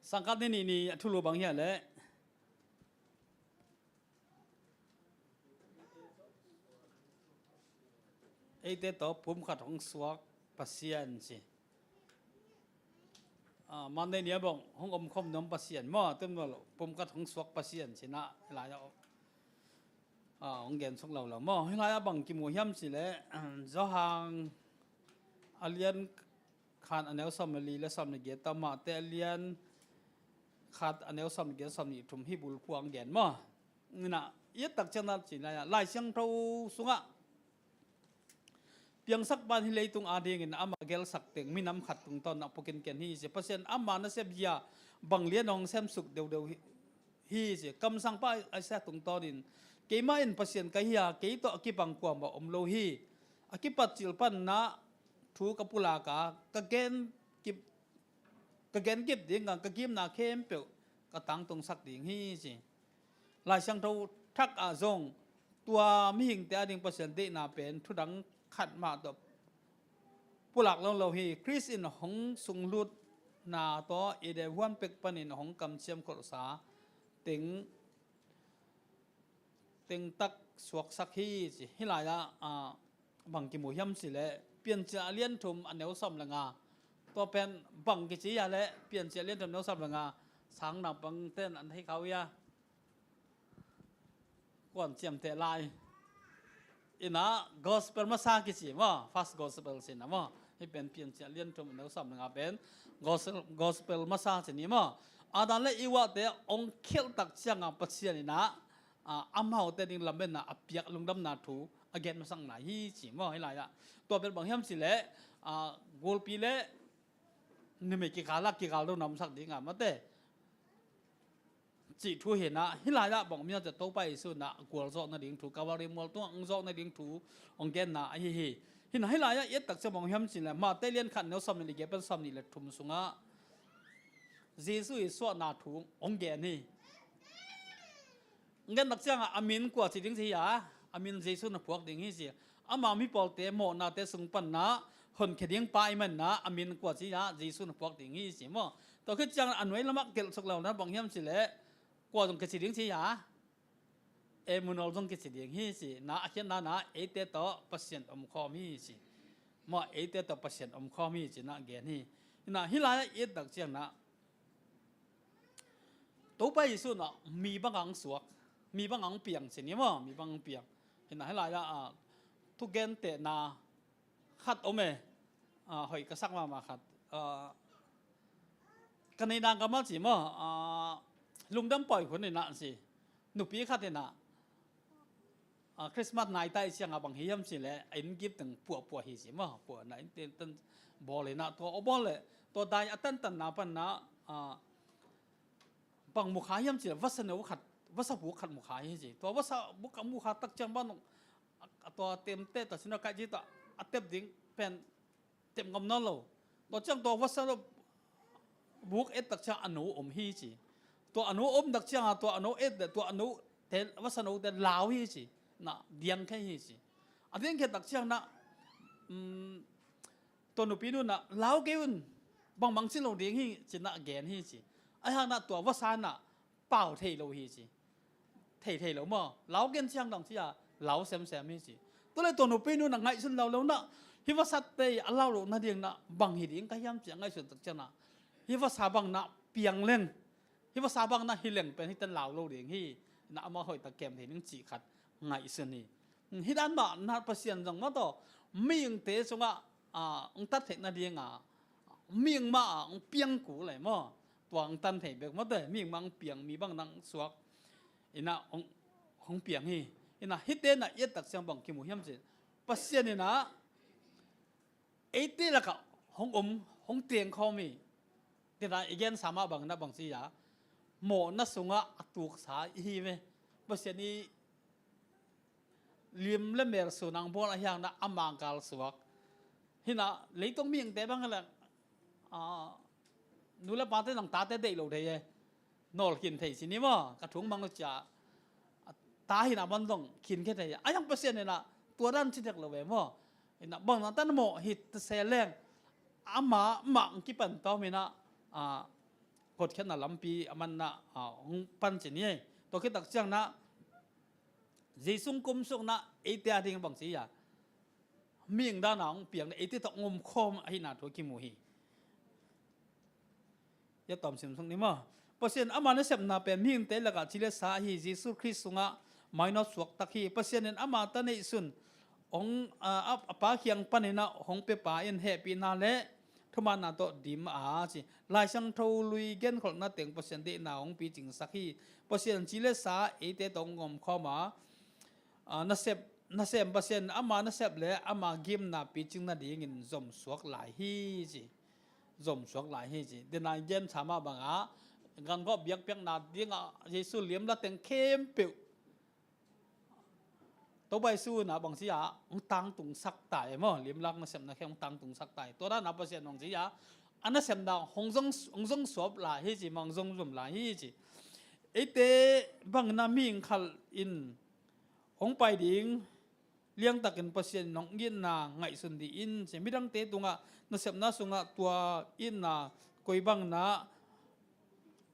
Sangkhat ni nih ni a thulu bang hiam leh, eite tawh pumkhat hong suak Pasian ci. Ah, Monday ni a bang hong omkhawm nuam Pasian maw, tum lo, pumkhat hong suak Pasian ci-in ah lai-ah, ah, hong gen suk lo lo maw? Hih lai-ah bang kimu hiam cih leh, Johan a lian khat a neu sawm le li le sawm le giat tawh, Mate a lian khat a neu sawm le giat, sawm le thum, hih bulphuh hong gen maw? Hinah i et tak ciangin ah ci lai-ah, Lai Siangtho sungah piangsakpa in hih leitung adingin amah gelsak teng minam khat tungtawn ah pua kinken hi ci. Pasian ama nasep zia bang lian hong semsuk deuhdeuh hi, hi ci. Kamsangpa Isaiah tungtawnin, "Keimah in Pasian ka hi a, kei tawh a kibang kuamah om lo hi. A kipat cilpanna thu ka pulak a, ka gen kip, ka gen kip ding a, ka gimna khempeuh ka tangtungsak ding hi," ci. Lai Siangtho Thak ah zong tua mihingte ading Pasian deihna pen thudang khat mah tawh pulak lo lo hi. Khrist in hong sunglutna tawh Eden huan pek panin hong kamciam kholhsa teng, teng tak suaksak hi ci. Hih lai-ah, ah, bang kimu hiam cih leh, Piancil a lian thum a neu sawm le nga. Tua pen bang kici hiam leh, Piancil a lian thum a neu sawm le nga. Sang naupangte'n an thei kha uh hia? Kua'n ciamteh lai? Ina gospel masa kici maw, first gospel ci na maw. Hih pen Piancil lian thum neu sawm le nga pen gospel, gospel masa ci ni maw. Adam le Eva te hong khelh tak cianga Pasian ina, a, amaute ding lametna a piak lungdamna thu a gen masakna hi ci maw. Hih lai-ah tua pen bang hiam cileh, a, gulpi le numei kikal ah kikal lo namsak dinga mate cih thu hi na. Hih lai-ah bang om hiam cih leh Topa Jesu na gualzawh nading thu, Kalvari mual tungah hong zawh nading thu hong genna ahi hi. Hi na, hih lai-ah i et tak ciang bang om hiam cih leh Mate lian khat neu sawm nih le giat pan sawm nih le thum sungah Jesu i suahna thu hong gen hi. Hong gen tak ciangah a min kua ci ding ci hi a, a min Jesu na phuak ding hi ci. Ama mipawlte mawhnate sung panna honkhia ding pa i manna a min kua ci a, Jesu na phuak ding hi ci maw. Tua khit ciang a nuai lamah gelh suk lo na bang hiam cih leh kua zong kici ding ci a, Emmanuel zong kici ding hi ci na, a khiatna na eite tawh Pasian omkhawm hi ci maw, eite tawh Pasian omkhawm hi ci na gen hi. Hi na, hih lai-ah i et tak ciang na Topa Jesu na mi bang ang suak, mi bang ang piang ci ni maw, mi bang ang piang. Hi na, hih lai-ah, a, thugentehna khat om e, a, hoih ka sak mahmah khat. A, ka neihna ka mal ci maw, a, lungdam pawi hun ina ci. Nupi khat ina, a, Christmas naita i cianga bang hi hiam cih leh a inn gift teng puahpuah hi ci maw, puahna inn ten bawl ina tua a bawl leh tua dai a tantanna panna, a, bang mukha hiam cih leh vasa no khat, vasa buk khat mukha hi ci. Tua vasa buk a mukha tak ciang bang a, a tua temte ta sina kai ci ta a tep ding pen tep ngam nawn lo. Tua ciang tua vasa no buk et tak ciang a no om hi ci. Tua a no om tak cianga tua a no et leh tua a no te, vasa no te lau hi ci. Na diang khe hi ci. A diang khe tak ciang na, um, tua nupi nu na lau kei un, bangmang ci lo ding hi ci na gen hi ci. Ahi hang na tua vasa na pau thei lo hi ci. Thei thei lo maw, lau gen ciang dang ci a lau semsem hi ci. Tua leh tua nupi nu na ngaihsun lo lo na, hih vasate a lau loh nading na bang hi ding ka hiam ci a ngaihsun tak ciang na, hih vasa bang na piang leng, hih vasa bang na hi leng pen hih ten lau lo ding hi. Na amah hoih tak kem thei ding cih khat ngaihsun hi. Hih dan mah na Pasian zong maw tawh mihingte sungah, a, hong tat theih nadinga mihing mah a hong piang kul lai maw. Tua hong tan thei bek maw tawh mihing mah hong piang, mi bang na hong suak ina hong, hong piang hi. Ina hihte na i et tak ciang bang kimu hiam cih leh Pasian ina eite lakah hong om, hong tengkhawm hi. Tina i gensa mah bang na bang ci a, mawhna sungah a tuksa i hi ve. Pasian i lim le mel sun ang bawl ahi hang na a mangkal suak. Hi na leitung mihingte bang le, a, nu le pate nang tate deih lo thei e. Nawl khin thei ci ni maw, ka thung mang lo cia. A, ta hi na man dong khin khe thei. A yang Pasian ina tua dan ci dek lo ve maw. Ina bang na tan mawh hi ta se leng ama mah hong kipan tawm ina, a, hotkhiatna lampi a man na, a, hong pan ci ni. Tua khit tak ciang na Jesu hong kumsuk na eite a ding bang ci a, mihing dan a hong piang na eite tawh hong omkhawm ahihna thu kimu hi. Ia tawm sim suk ni maw. Pasian ama nasepna pen mihingte lakah ci le sa ahi Jesu Khrist sungah mainawt suak tak hi. Pasian in ama ta neihsun hong, a, a, a Pa kiang panin a hong pia pa in hehpihna le thumanna tawh dim a ci. Lai Siangtho lui genkholhna teng Pasian deihna hong picingsak hi. Pasian ci le sa eite tawh hong omkhawm a, a, nasep, nasem Pasian ama nasep le ama gimna picing nadingin zomsuak lai hi ci. Zomsuak lai hi ci. Denai gen tha mah bangah gankhawh biakpiakna dingah Jesu liamla teng khempeuh Topa Jesu na bang ci a hong tangtungsak tai maw, liamlak nasepna khempeuh hong tangtungsak tai. Tua dana Pasian bang ci a a nasepna hong zong, hong zong suap lai hi ci, hong zong zum lai hi ci. Eite bang na mihing khal in hong pai ding liangtakin Pasian in hong itna ngaihsun dih in ci. Midangte tungah nasepna sungah tua itna koi bang na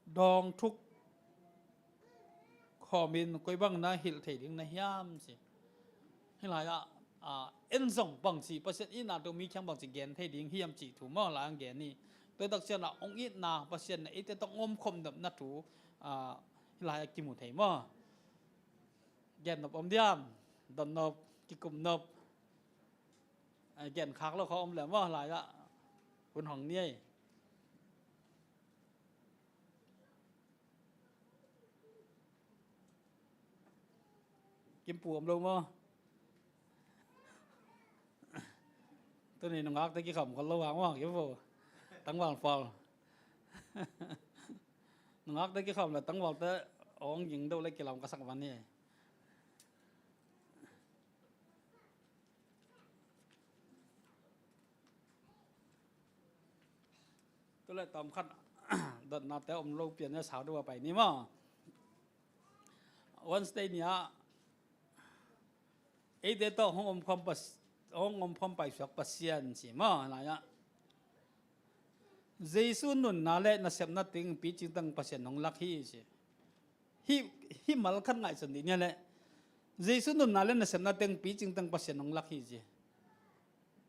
dawng thuk khawmin koi bang na hilh thei ding na hiam ci. Hih lai-ah, a, en zong bang ci Pasian itna tawh mi kiang bang ci gen thei ding hiam cih thu maw lai-ah gen hi. Tua tak ciangah hong itna Pasian na eite tawh hong omkhawm nopna thu, a, hih lai-ah kimu thei maw. Gen nop om diam? Don nop. kikum nop. A, gen khak lo kha om le maw, lai ah hun hong ni ei. Kimpu om lo maw? Tuni nungakte kikham khol lo vang maw, Kimpu? Tangval pawl. Nungakte kikham le tangvalte hong ging deuh le kilam ka sak van hi. Tu le tawm khat dotnate om lo pian nia, sau deuh a pai ni maw? Wednesday ni ah eite tawh hong om khawm pas-, hong om khawm paisuak Pasian ci maw, lai ah. Jesu nunna le nasepna teng picing tang Pasian hong lak hi ci. Hih, hih mal khat ngaihsun dih nia leh, Jesu nunna le nasepna teng picing tang Pasian hong lak hi ci.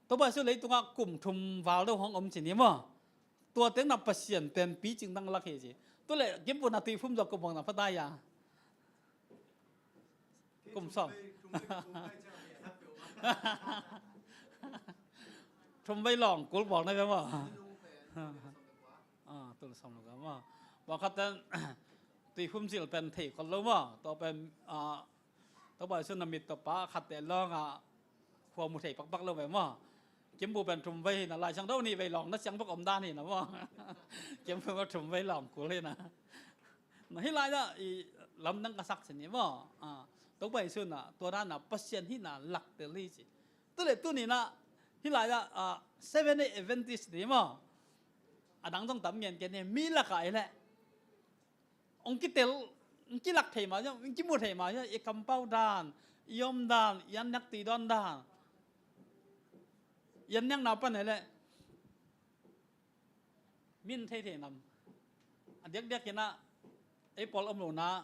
Topa Jesu leitungah kum thum val deuh hong om ci ni maw? Tua teng na Pasian pen picing tang lak hi ci. Tu le Kimpu na tuiphum zaw kum bang na pha ta ia? Kum sawm. Thum vei lawng kul bawl na ve maw? Ah, tul sawm lo ka maw? Bang khat ten tuiphum zil pen thei khol lo maw? Tua pen, ah, Topa Jesu na mit tawh pa khat te lawng ah khua mu thei pakpak lo ve maw? Kimpu pen thum vei hi na, Lai Siangtho nih vei lawng na ciang bek om dan hi na maw? Kimpu pen thum vei lawng kul hi na. Na hih lai ah i lamdang ka sak ci ni maw? Ah, Topa Jesu na tua dan na Pasian hihna lak tel hi ci. Tu le tuni na hih lai ah, ah, Seven Day Adventist ni maw? A dang zong tam ngen ken hi, mi lak ah i leh hong kitel, hong kilak thei mah, hong kimu thei mah, i kampau dan, i om dan, i an nek ti dawn dan, i an nekna pan hi leh min thei thei nam. A diakdiak in ah ei pawl om lo na,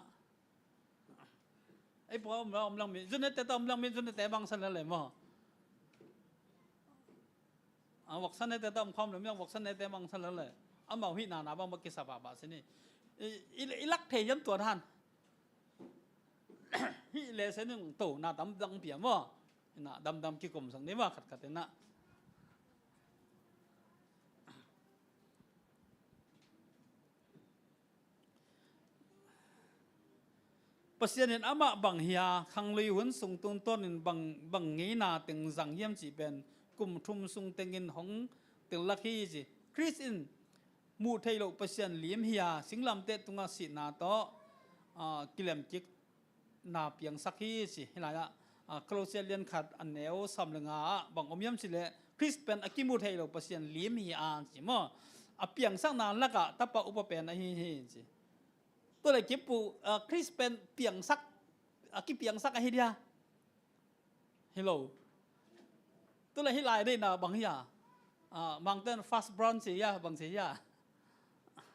ei pawl om lo, om lang mi, zunete ta om lang mi, zunete bangsa le le maw? A, voksa nete ta om khawm le miang voksa nete bangsa le le. Amau hih nana bang bak kisa pahpah sin hi. I, i, i lak thei hiam tua dan? Hih le se ning to na damdam pia maw? Ina damdam kikum sang ni maw khatkhat ina. Pasian in amah bang hi a, khanglui hun sung tungtawnin bang, bang ngeina teng zang hiam cih pen kum thum sung tengin hong tel lak hi ci. Khrist in muh theih loh Pasian lim hi a, singlamteh tungah sihna tawh, aa, kilemkik na piangsak hi ci. Hih lai-ah, ah, Kolosia lian khat a neu sawm le nga ah bang om hiam cih leh Khrist pen a kimu thei lo Pasian lim hi a ci maw? A piangsakna lakah tapa upa pen ahi hi ci. Tua leh kipu, ah, Khrist pen piangsak, a kipiangsak ahi dia? Hi lo. Tua leh hih lai deihna bang hi a? Ah, Mangten first born ci hia, bang ci hia?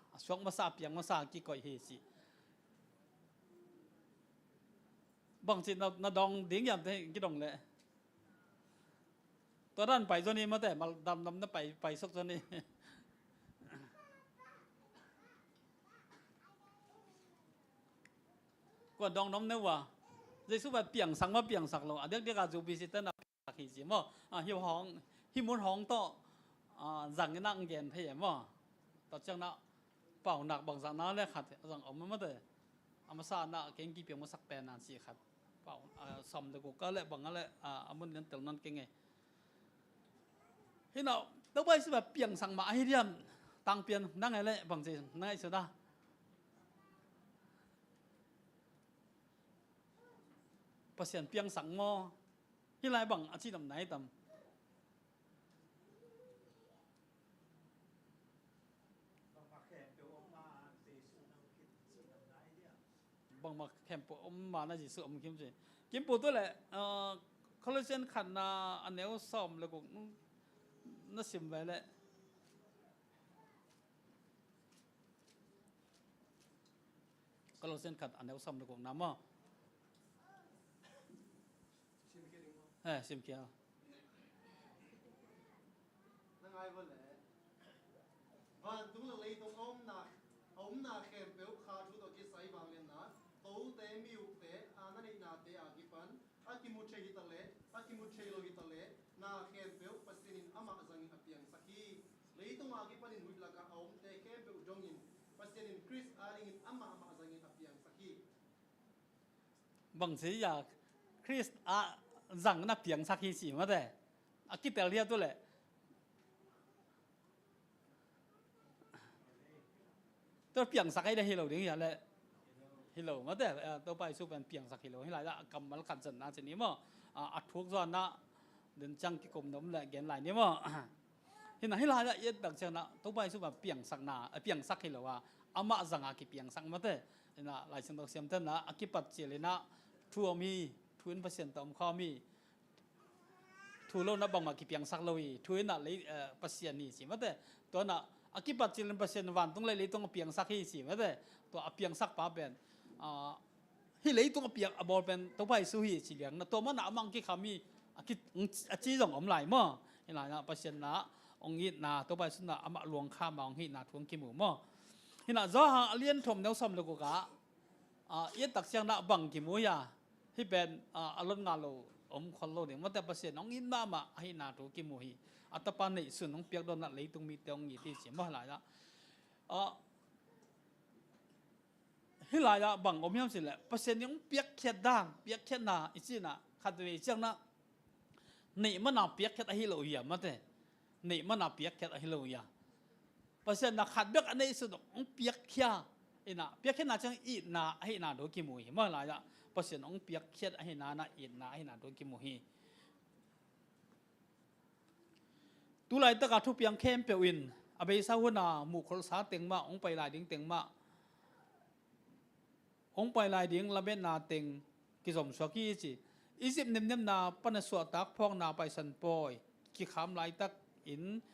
A suak masa, a piang masa kikoih hi ci. Bangci na, na dong ding hiam te kidong leh. Tua dan pai zaw ni mate, mal damdam na pai, pai sok zaw ni. Kua dong nom neu a. Jesu va piangsak ma piangsak lo. A diakdiak a zu bisi te na piangsak hi ci maw. A hi hong, hi mun hong tawh, a, zang in a gen thei e maw. Tua ciang na paunak bangzah na le khat a zang om mate. A masa na keng kipiang masak pen nan ci khat. Pau, a, sawm le guk a le bang a le, a, a mun lian tel nan keng e. Hi na, Topa Jesu va piangsak mah ahi diam, tangpian nang e le bangci nang e suda. Pasian piangsak maw? Hih lai bang a ci nam nai tam. Bangmah khempeuh om ma na Jesu om kim ci. Kimpu tu le, ah, Colossian khatna a neu sawm le guk na sim ve le. Colossian khat a neu sawm le gukna maw? Eh, simkhia. Na ngai va le. Vantung le leitung a omna, a omna khempeuh kha thu tawh kisai vangliatna, tote, miukte, a na neihnate a kipan a kimu thei hi ta le, Ama kipanin huih lakah a omte khempeuh dongin Pasian in Khrist adingin amah mah zangin a piangsak hi. Bang ci a, Khrist a zang na piangsak hi ci mate. A kitel hi a tu le. Tua piangsak ahi le hi lo ding hi a le. Hi lo mate, eh, Topa Jesu pen piangsak hi lo. Hi lai a kammal khat zan na ci ni maw. A, a thuk zuan na den ciang kikum nom le gen lai ni maw. Hi na hi lai a i et tak ciang na Topa Jesu pen piangsak na, a piangsak hi lo a. Amah zang a kipiangsak mate. Hi na Lai Siangtho siam ten na a kipat cil hi na thu om hi, thu in Pasian tawh om khawm hi. Thu lo na bangmah kipiangsak lo hi, thu in ah lei, eh, Pasian hi ci mate. Tua na a kipat cil in Pasian vantung lei leitung a piangsak hi ci mate. Tua a piangsak pa pen, ah, hi leitung a piang a bawl pen Topa Jesu hi ci liang na tua mana amah kikham hi, a ki, a ci zong om lai maw. Hi lai na Pasian na hong itna, Topa Jesu na amah luang kham a hong hihna thu hong kimu maw. Hi na Johan a lian thum neu sawm le guk ah, ah, i et tak ciang na bang kimu hi a. Hih pen, ah, a lon ngah lo, om khol lo ding. Mate Pasian hong it mahmah ahihna thu kimu hi. A tapa neihsun hong piak dawn ah leitung mite hong it hi ci maw lai ah. Ah, hih lai ah bang om hiam ci leh Pasian hong piakkhiat dan, piakkhiatna i cihna khat vei ciang na neih mana piakkhiat ahi lo hi a mate. Neih mana piakkhiat ahi lo hi a. Pasian na khat bek a neihsun hong piakkhia. Hi na piakkhiatna ciang itna ahihna thu kimu hi. Maw lai ah Pasian hong piakkhiat ahihna na itna ahihna thu kimu hi. Tulaitak a thupiang khempeuh in a beisa hun a muhkholhsa teng mah, hong pai lai ding teng mah, hong pai lai ding lametna teng kizomsuak hi ci. Egypt nemnemna pan a suahtak phawkna Paisan Pawi kikham laitakin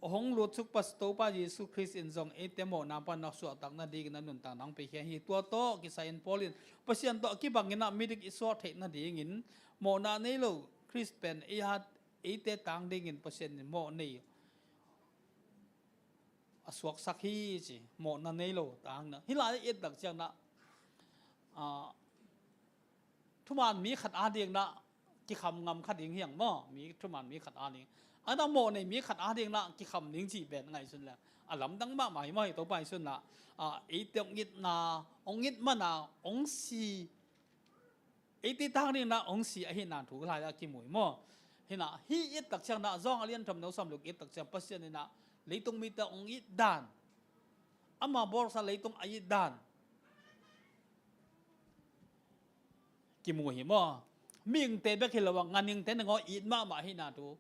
hong lutsuk Topa Jesu Khrist in zong eite mawhna pan a suahtak nadingin a nuntakna hong piakhia hi. Tua tawh kisai in Paul in Pasian tawh a kibangin ah midik i suah theih nadingin mawhna nei lo Khrist pen ei hat, eite tang dingin Pasian in mawh nei a suaksak hi ci. Mawhna nei lo tangna hi lai i et tak ciang na, ah, thuman mi khat a ding na kikham ngam kha ding hiang maw, mi thuman mi khat a ding. A na mawh nei mi khat a ding na kikham ding cih pen ngaihsun le a lamdang mahmah hi maw. Hi Topa Jesu na, ah, eite hong itna, hong it mana hong si, eite tang ding na hong si ahihna thu lai a kimu hi maw. Hi na hih i et tak ciang na Johan a lian thum neu sawm le guk i et tak ciang Pasian in na leitung mite hong it dan, ama bawlsa leitung a it dan kimu hi maw. Mihingte bek hi lo a nganhingte nangawn it mahmah ahihna thu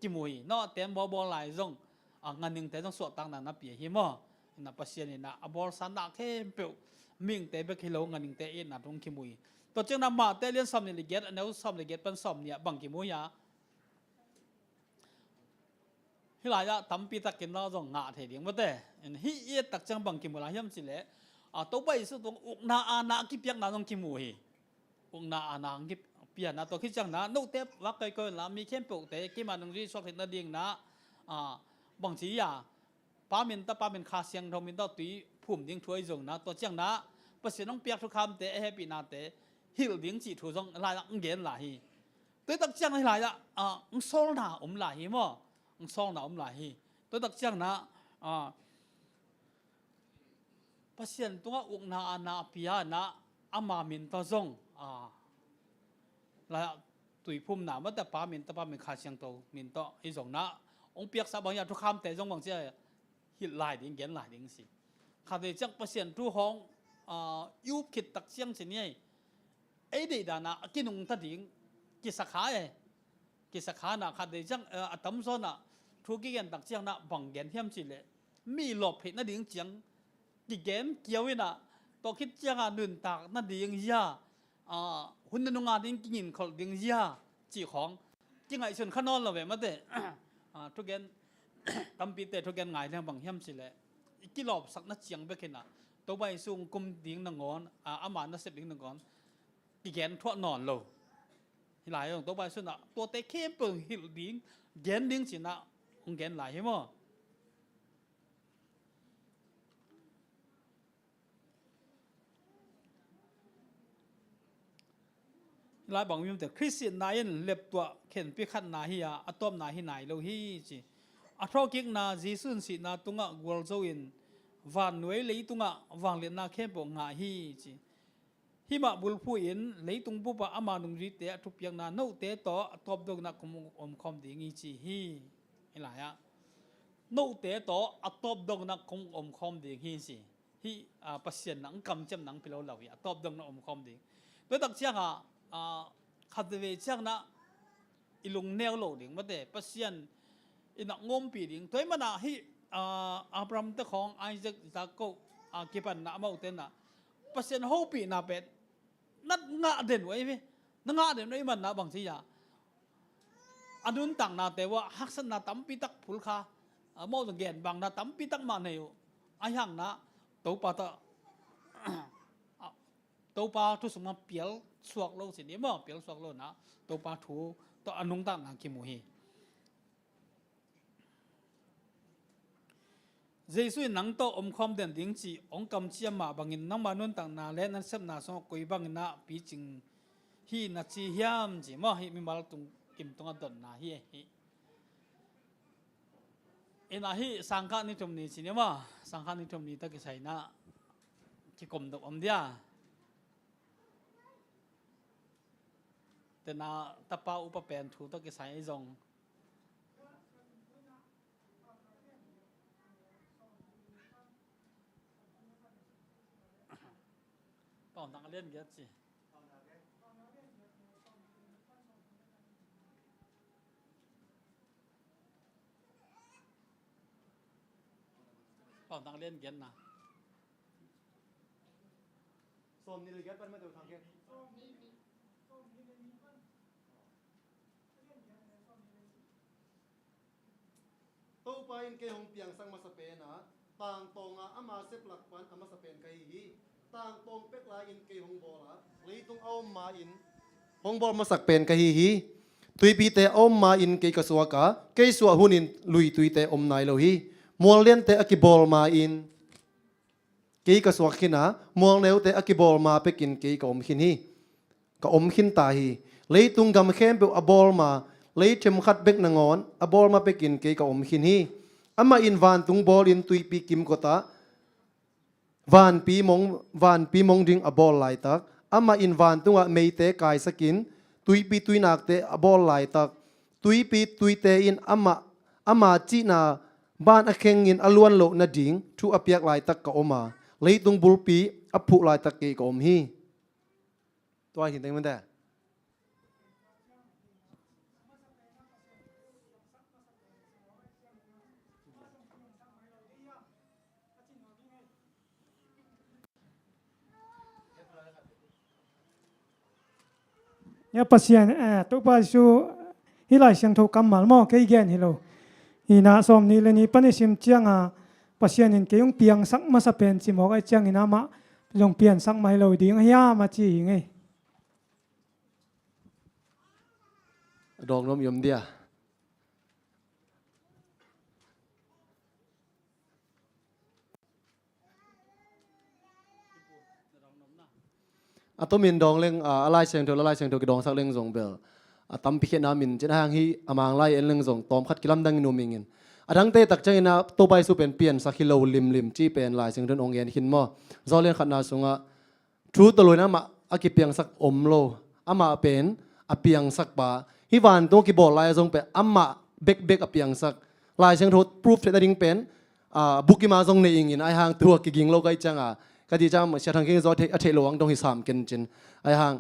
kimu hi. Noahte bawl bawl lai zong, ah, nganhingte zong suahtakna na pia hi maw. Hi na Pasian in na a bawlsa na khempeuh mihingte bek hi lo nganhingte itna thu kimu hi. Tua ciang na Mate lian sawm nih le giat a neu sawm le giat pan sawm nih ah bang kimu hi a. Hi lai ah tampi takin na zong ngah thei ding mate. Hih i et tak ciang bang kimu lai hiam ci leh, ah, Topa Jesu tung ukna aana a kipiakna zong kimu hi. Ukna aana a kipiakna tua khit ciang na note vak koikoi la mi khempeuhte keima nung zui suak theih nading na, ah, bang ci a Pa min tawh Pa min Kha Siangtho min tawh tui phum ding thu ahi zong na tua ciang na Pasian hong piak thukhamte a hehpihnate hilh ding cih thu zong lai ah hong gen lai hi. Tua tak ciang na hi lai ah, ah, hong sawlna om lai hi maw. Hong sawlna om lai hi. Tua tak ciang na, ah, Pasian tungah ukna aana a pia na ama min tawh zong, ah, lai ah tuiphumna mate Pa min tawh Pa min Kha Siangtho min tawh hi zong na hong piaksa bang hi a thukhamte zong bang ci a hilh lai ding, gen lai ding si. Khat vei ciang Pasian thu hong, ah, i up khit tak ciang ci ni ei. Ei deih dan a kinungta ding kisakha e. Kisakha na khat vei ciang, eh, a tamzaw na thu kigen tak ciang na bang gen hiam ci leh mi lawp theih nading ciang kigen kiau in a tua khit ciang a nuntak nading zia, ah, hun na nunga ding kingin kholh ding zia cih khawng kingaihsun kha nawn lo ve mate. Ah, thugen tampite thugen ngai leng bang hiam ci leh i kilawpsak na ciang bek hi na Topa Jesu kum ding nangawn, ah, ama nasep ding nangawn kigen thuah nawn lo. Hi lai hong Topa Jesu na tuate khempeuh hilh ding, gen ding ci na hong gen lai hi maw. Hi lai bang mimte Khristian na in leptuah khenpi khatna hi a, a tawpna hi nai lo hi ci. A thawhkikna Jesu in sihna tungah gualzo in vannuai leitungah vangliatna khempeuh ngah hi ci. Himah bulphuh in leitung bupah ama nungzuite a thupiakna note tawh a tawpdongna kum omkhawm ding hi ci hi. Hi lai-ah note tawh a tawpdongna kum omkhawm ding hi ci. Hih Pasian na ang kamciam na ang pilolo hi a tawpdongna omkhawm ding. Tua tak ciangah khatvei ciangna i lungneu lo ding mate Pasian i nak ngawmpi ding. Tua i mana hih Abraham te khawng Isaac Jacob kipanna amaute na Pasian hopihna pen na ngah den uh ahi ve. Na ngah den uh ahi manna bang ci a a nuntaknate uh ah haksatna tampi tak phulkha a mawh zong genbangna tampi tak mah nei uh. Ahi hangna Topa ta Topa thu sungah pial suak lo sin i maw pial suak lo na Topa thu tawh a nuntakna kimu hi. Jesu in nang tawh omkhawm den ding ci hong kamciam mah bangin nangma nuntakna le nasepna sungah koi bangin ah picing hi na ci hiam ci maw hih mimal tung kim tungah dotna hi hi. Ina hih sangkah ni thum ni ci ni maw sangkah ni thum ni tawh kisai na kikom dok om dia. Tena tapa upa pen thu tawh kisai i zong Paunak a lian giat ci. Paunak a lian giat na. Sawm ni le giat pan ma teu thang giat. Topa in kei hong piangsak masa pen a, tangtawng a ama sep lak pan a masa pen ka hi hi. Tangtawng pek lai in kei hong bawl a, leitung a om ma in hong bawl masak pen ka hi hi. Tuipite a om ma in kei ka suak a, kei suah hun in luituite om nai lo hi. Mualliante a kibawl ma in kei ka suak khin a, mualneute a kibawl ma pekin kei ka om khin hi. Ka om khin ta hi. Leitung gam khempeuh a bawl ma, lei themkhat bek nangawn a bawl ma pekin kei ka om khin hi. Amah in vantung bawl in tuipi kimkot ah vanpi mong, vanpi mong ding a bawl laitak, amah in vantungah meite kaisakin tuipi tuinakte a bawl laitak, tuipi tuite in amah, ama cihna ban a khengin a luan loh nading thu a piak laitak ka om a, leitung bulpi a phuh laitak kei ka om hi. Tua hi teng mante. Nia Pasian, eh, Topa Jesu hih Lai Siangtho kammal maw, kei gen hi lo. Hi na sawm nih le nih pan i sim cianga Pasian in kei hong piangsak masa pen ci mawk ai ciangin amah zong piansak mah hi lo ding a hiam a ci hi ngei. A dawng nuam i om dia. A tomin dawng leng, a, a Lai Siangtho, a Lai Siangtho kidawngsak leng zong bel a tampi khiatna min cin a hang hi a Manglai en leng zong tawmkhat kilamdang in um ingin. A dangte tak ciangin a Topa Jesu pen piansak hi lo limlim ci pen Lai Siangtho in ong gen khin maw. Zawlian khatna sungah thu tawh luin amah a kipiangsak om lo. Amah pen a piangsak pa. Hih vantung a kibawl lai a zong pen amah bekbek a piangsak. Lai Siangtho proof theih nading pen, a, bukim a zong nei ingin ai hang tua kiging lo kai cianga. Ka dih ciang Sia Thang Keng zaw a theih lo ang dong hi sam ken cin. Ai hang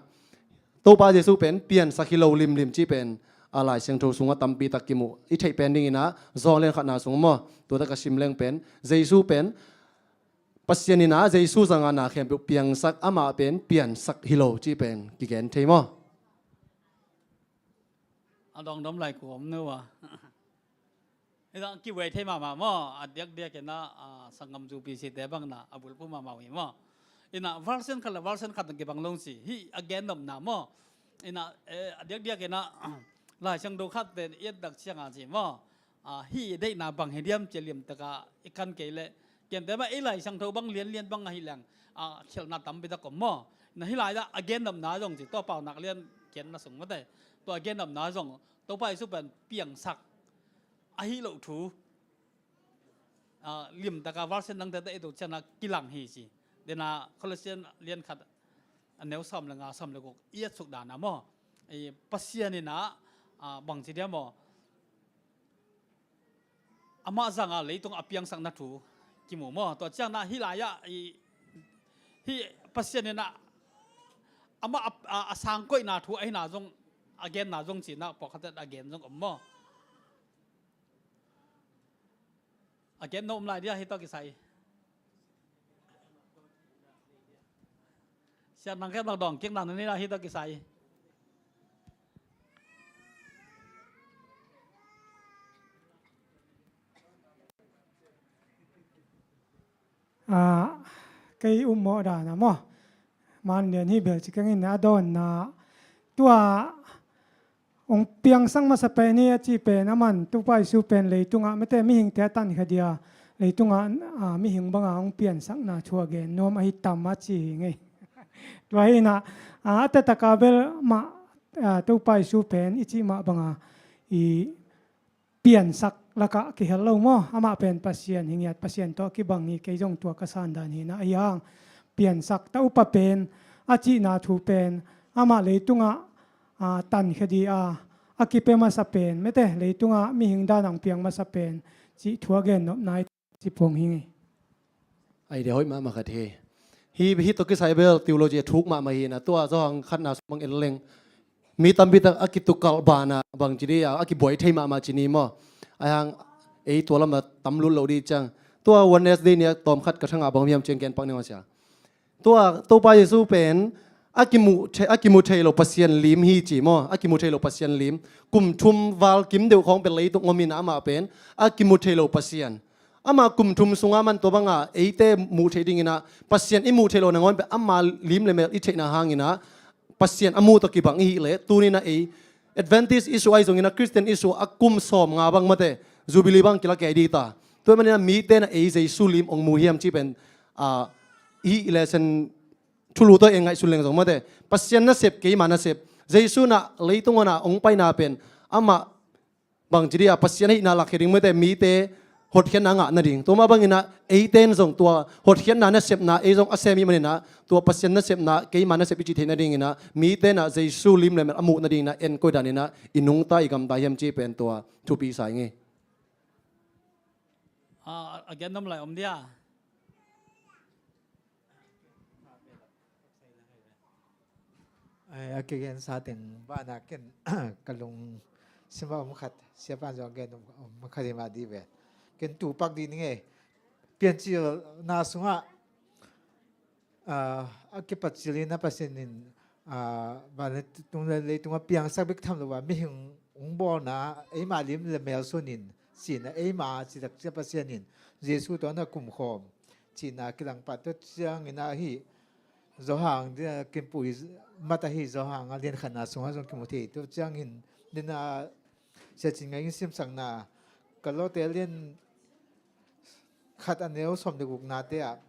Topa Jesu pen piansak hi lo limlim ci pen, a, Lai Siangtho sungah tampi tak kimu. I theih pen dingin a Zawlian khatna sung maw. Tuata ka sim leng pen Jesu pen Pasian in a Jesu zanga na khempeuh piangsak amah pen piansak hi lo ci pen kigen thei maw? A dawngdawm lai kuam nu a. Ina kiwei thei mahmah maw? A diakdiak ina, a, sanggam zupi site bangna a bulphuh mahmah uh hi maw? Ina version khat le version khat kibang long si hih a gennopna maw? Ina, eh, a diakdiak ina Lai Siangtho khat ten i et dak cianga ci maw? A, hih deihna bang hi diam cia liamtaka i kan kei leh Gentehna ei Lai Siangtho bang lianlian bang ahi leng, a, khialhna tampi tak om maw? Na hih lai-ah a gennopna zong ci, tua Paunak lian genna sung mate. Tua a gennopna zong Topa Jesu pen piangsak ahi loh thu ah, limtaka verse dangte tawh i et uh ciangin ah kilang hi ci. Dena Colossian lian khat a neu sawm le nga, sawm le guk i etsuk dan ah maw, i Pasian in ah, ah, bangci dia maw, amah zangah leitung a piangsakna thu kimu maw. Tua ciangin ah hih lai-ah i, hih Pasian in ah amah a, a, a sangkoihna thu ahihna zong, a genna zong ci-in ah pawlkhat in a gen zong om maw. A gen nuam lai dia hih tawh kisai. Sian nang khempeuh dawng kik nang ni la hih tawh kisai. Ah, kei um mawh dan ah maw. Man lian hi bel ci keng in a dawnna. Tua hong piangsak masa pen hi a cih pen, aman Topa Jesu pen leitungah mite mihingte a tankhia dia leitungah, ah, mihing banga hong piansakna thu a gen nuam ahi tam a ci hi ngei. Tua hi in ah, ah, a taktak a bel mah, ah, Topa Jesu pen i cih mah banga i piansak lakah kihel lo maw? Amah pen Pasian hi ngiat, Pasian tawh a kibang hi, kei zong tua ka sandan hi in ah, ahi hang piansak ta upa pen a cihna thu pen amah leitungah, ah, tankhia di a, a kipia masa pen, mite leitungah mihing dan a hong piang masa pen cih thu a gen nopna hi ci pong hi ngei. Idea hoih mahmah khat hi. Hih, hih tawh kisai bel theology a thuk mahmah hi in ah, tua Johan khatna sung bang en leng mi tampi tak a kitukalh banah bangci di a, a kibuai thei mahmah ci ni maw. Ahi hang ei tua lamah tam lut lo di ciang, tua Wednesday ni a tawm khat ka thangah bang hiam ciang ken pak ni maw sia. Tua Topa Jesu pen a kimu thei, a kimu thei lo Pasian lim hi ci maw, a kimu thei lo Pasian lim. Kum thum val kim deuh khawng pen leitung om in ah amah pen a kimu thei lo Pasian. Ama kum thum sunga man tua banga eite muh theih dingin ah, Pasian i muh theih loh nangawn pen ama lim le mel i theihna hangin ah Pasian a muh tawh kibang i hih leh, tuni in ah ei Adventist i suah ahi zongin ah, Christian i suah a kum sawm nga bang mate, Jubilee bang kila kei di ta. Tua manin ah mite in ah ei Jesu lim hong mu hiam cih pen, ah, i hih leh sen thulu tawh ei ngaihsun leng zong mate, Pasian nasep, keima nasep, Jesu in ah leitung hong paina pen amah bangci di a Pasian ahihna lakkhia ding mite, mite hotkhiatna ngah nading. Tua mah bangin ah eite in zong tua hotkhiatna nasepna ei zong a sem i hih manin ah, tua Pasian nasepna keima nasep i cih theih nadingin ah, mite in ah Jesu lim le mel a muh nadingin ah en koi danin ah i nungta i gamta hiam cih pen tua thupi sa ing ei. Ah, a gen nuam lai om dia. Ai, a kigensa teng banah ken ka lungsim a om khat, siapa in zong a gen om khat hi mah di ve. Ken tu pak di ning ei. Piancilna sungah, ah, a kipat cil in a Pasian in, ah, van le tung le leitung a piangsak bek tham lo a, mihing hong bawlna, eima lim le mel sunin, cihna, eima citak cia Pasian in Jesu tawh na kumkhawm cihna kilang pah, tua ciangin ah hih Johan, dia kimpui mat ahi Johan a lian khatna sungah zong kimu thei. Tua ciangin dina Sia Cin Ngai in simsakna, Kolose lian khat a neu sawm le guknate ah,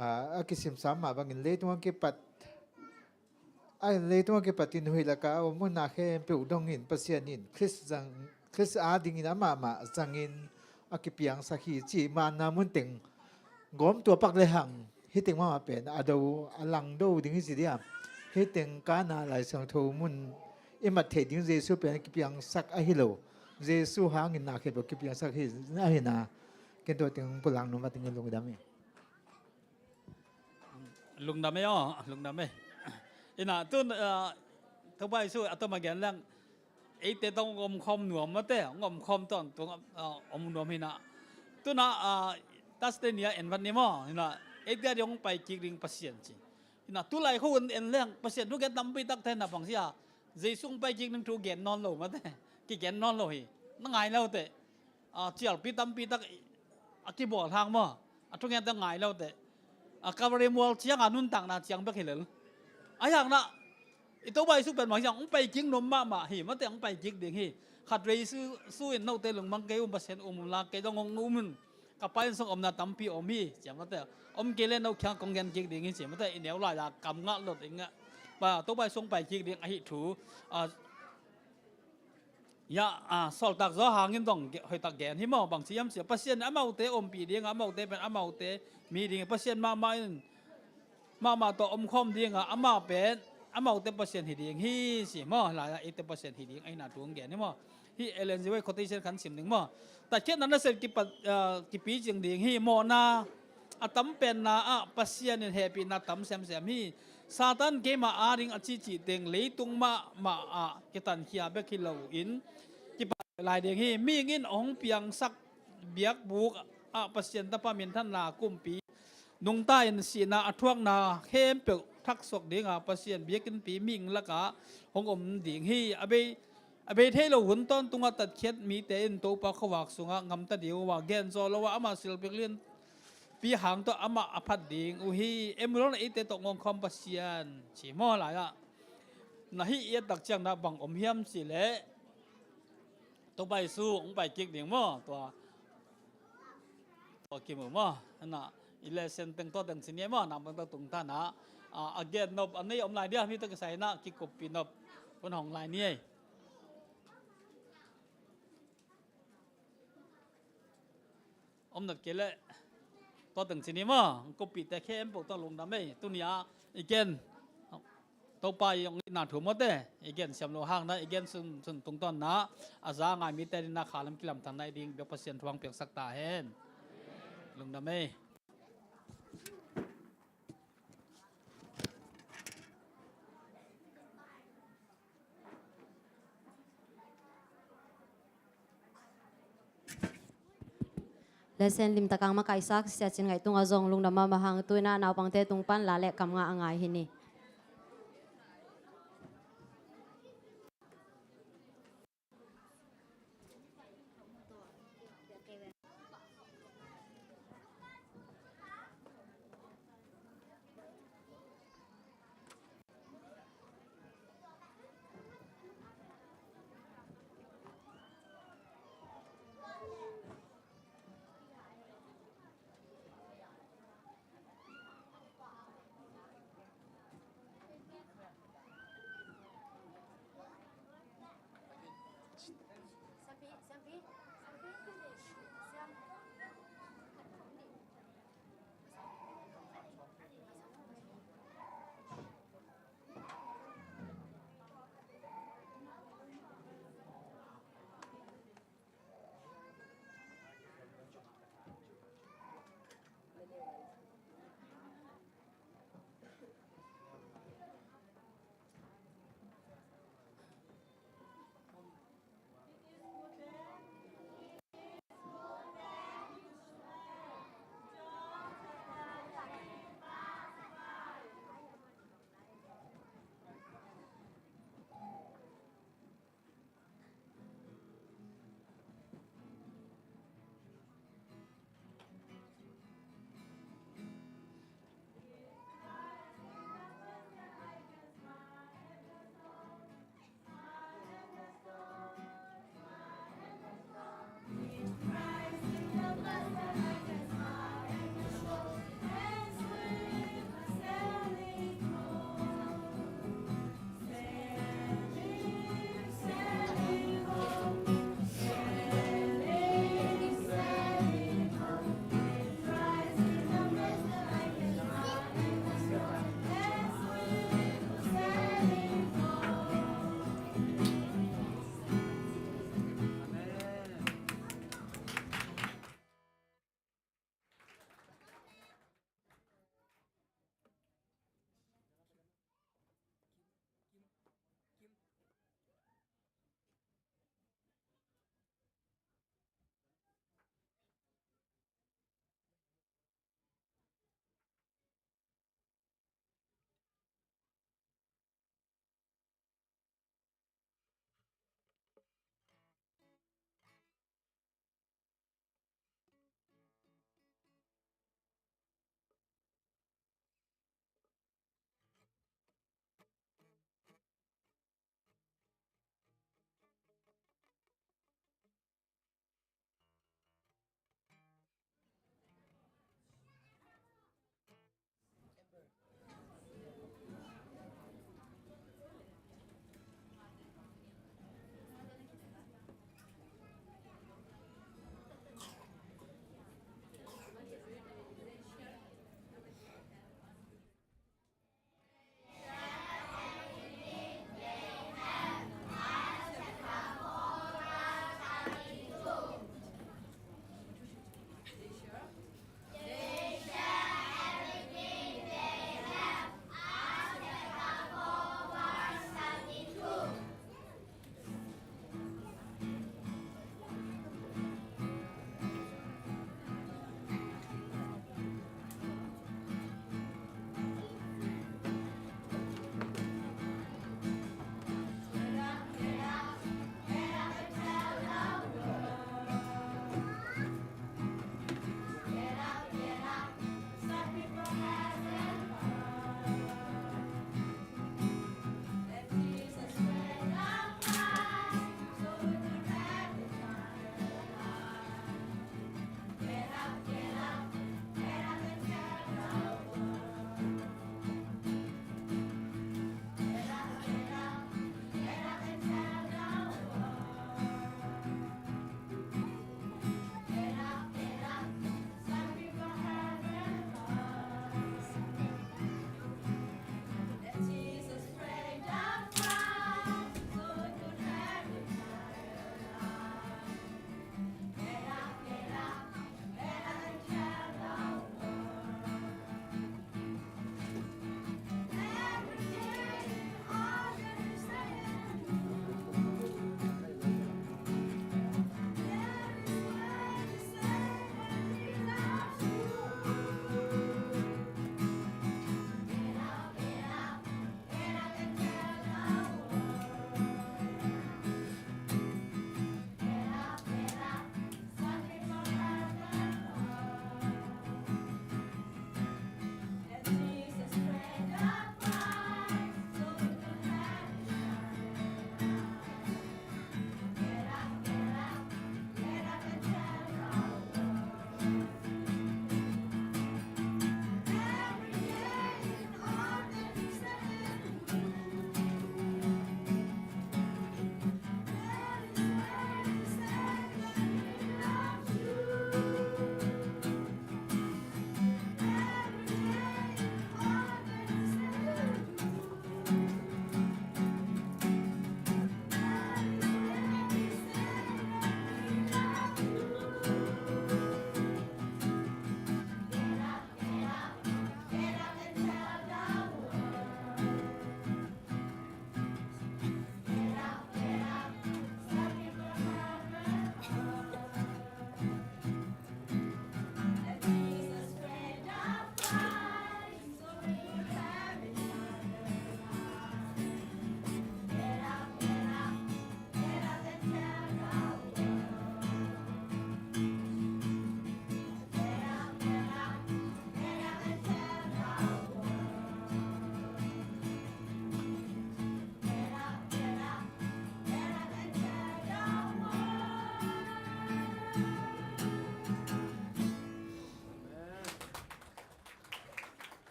ah, a kisimsa mah bangin leitung a kipat, a leitung a kipatin huih laka a om unau khempeuh dongin Pasian in Khrist zang, Khrist adingin amah mah zangin a kipiangsak hi ci. Manna munteng gawm tua pak lehang hih teng mahmah pen a do, a langdo ding hi ci dia. Hih teng kana Lai Siangtho mun i mat theih ding Jesu pen a kipiangsak ahi lo. Jesu hangin na khempeuh kipiangsak hi, ahi na. Ken tua teng pulak nuam a teng in lungdam hi. Lungdam ei aw, lungdam ei. Ina, tun, ah, Topa Jesu a tom a gen leng, eite tawh hong omkhawm nuam mate, hong omkhawm tawntung, ah, om nuam hi na. Tuna, ah, Thursday ni a en vat ni maw, ina, eite a ding hong pai kik ding Pasian ci. Ina, tulai khawng en leng, Pasian thu gen tampi tak thei na bang sia. Jesu hong pai kik ding thu gen nawn lo mate, kigen nawn lo hi. Na ngai lo teh. Ah, cialpi tampi tak a kibawl hang maw, a thungente ngai lo teh. A Calvary mual ciang a nuntakna ciang bek hi lel. A hiang na, i Topa Jesu pen mah hiang hong pai kik nuam mahmah hi mate, hong pai kik ding hi. Khat vei Jesu in note lungmang kei un, Pasian um un la, kei dong hong um un. Ka Pa inn sung omna tampi om hi, ciam mate. Om kei le no kiang kong gen kik ding hi, ciam mate. I neu lai la kam ngah lo ding a. Pa, Topa Jesu hong pai kik ding ahi thu. Ah, Ya, a, sawltak Johan in dong ge-, hoihtak gen hi maw, bang ci hiam cih leh Pasian in amaute ompih ding a, amaute pen amaute mi ding hi. Pasian mahmah in mahmah tawh omkhawm ding a, amah pen amaute Pasian hi ding hi ci maw. Lai-ah eite Pasian hi ding ahihna thu hong gen hi maw. Hih Ellen G. White quotation khat sim ding maw. Tatkhiatna nasep kipat, ah, kipicing ding hi. Mawhna a tam penna ah Pasian in hehpihna tam semsem hi. Satan keima ading a cihcih teng leitung mahmah ah kitankhia bek hi loin kipat lai ding hi. Mihing in hong piangsak biakbuk ah Pasian Tapa minthanna kumpi nungta in sihna a thuakna khempeuh thaksuak ding a, Pasian biakinnpi mihing lakah hong om ding hi. A bei, a bei thei lo hun tawntungah tatkhiat mite in Topa khuavak sungah gamta ding uh a, gen zawh lo a, amah silpik lianpi hang tawh amah a phat ding uh hi. Emmanuel, eite tawh ngawngkhawm Pasian ci maw. Lai-ah na hih i et tak ciangin bang om hiam cih leh Topa Jesu hong pai kik ding maw. Tua, tua kimu maw. Hana, i lesson teng tua teng ci ni maw. Nang bang tua tungtawn a, a, a gen nop a nei om lai dia, mi tawh kisai in kikuppih nop hun hong lai ni ei. Om nat kei leh tua teng ci ni maw. Kuppihte khempeuh tawh lungdam ei. Tuni-ah i gen, Topa i hong itna thu mawte i gen siam loh hangin i gen sunsun tungtawn a, a za a ngai mite adingin khalam kilamdanna i ding biak Pasian thu hong piangsak ta hen. Lungdam ei. Lesson limtak a makaihsak Sia Cin Ngaih tungah zong lungdam mahmah hang. Tu-in naupangte tung pan la le kam ngah a ngai hi ni.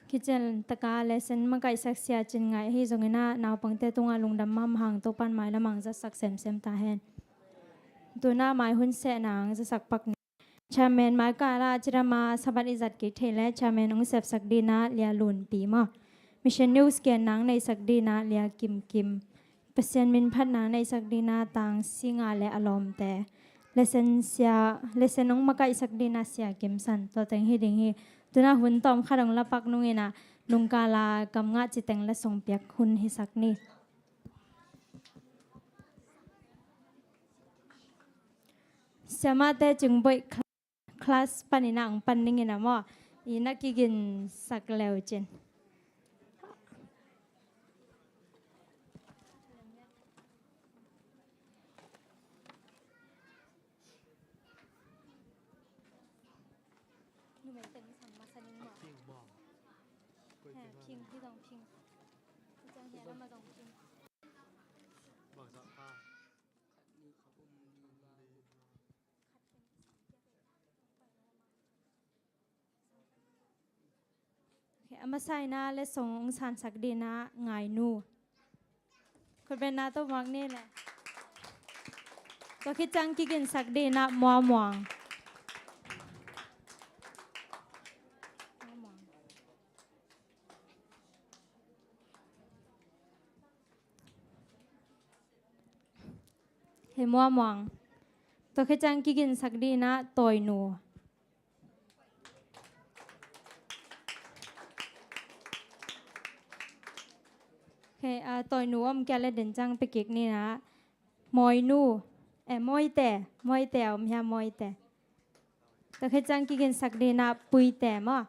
Khician taka lesson makaihsak Sia Cin Ngaih ahi zongin ah naupangte tungah lungdam mahmah hang, Topa'n mailam hang zatsak semsem ta hen. Tu-in ah mai hun sehna hang zatsak pak ni. Chairman mai kal ah cidam a Sabbath i zat kik theih leh Chairman hong sepsak dingin ah Lia Lun Pi maw. Mission News genna hong neihsak dingin ah Lia Kim Kim. Pasian min phatna hong neihsak dingin ah Tang Si Nga leh a lawmte. Lesson sia, lesson hong makaihsak dingin ah Sia Kim San, tua teng hi ding hi. Tu-in ah hun tawm khat hong la pak nungin ah nungkal a kam ngah citeng letsong piak hun hisak ni. Siamahte Cing Boih cl-, class panin ah hong pan dingin ah maw, i na kiginsak le uh cin. Ok, a masa in ah letsong hong sansak dingin ah Ngai Nu. Khutbetna tawh muak ni leh. Tua khit ciang kiginsak dingin ah Mua Muang. Mua Muang. Hei Mua Muang. Tua khit ciang kiginsak dingin ah Tawi Nu. Ok, ah, Tawi Nu om kei leh den ciang pia kik ni in ah. Mawi Nu. Eh, Mawi Te. Mawi Te om hia, Mawi Te. Tua khit ciang kiginsak dingin ah Pui Te maw.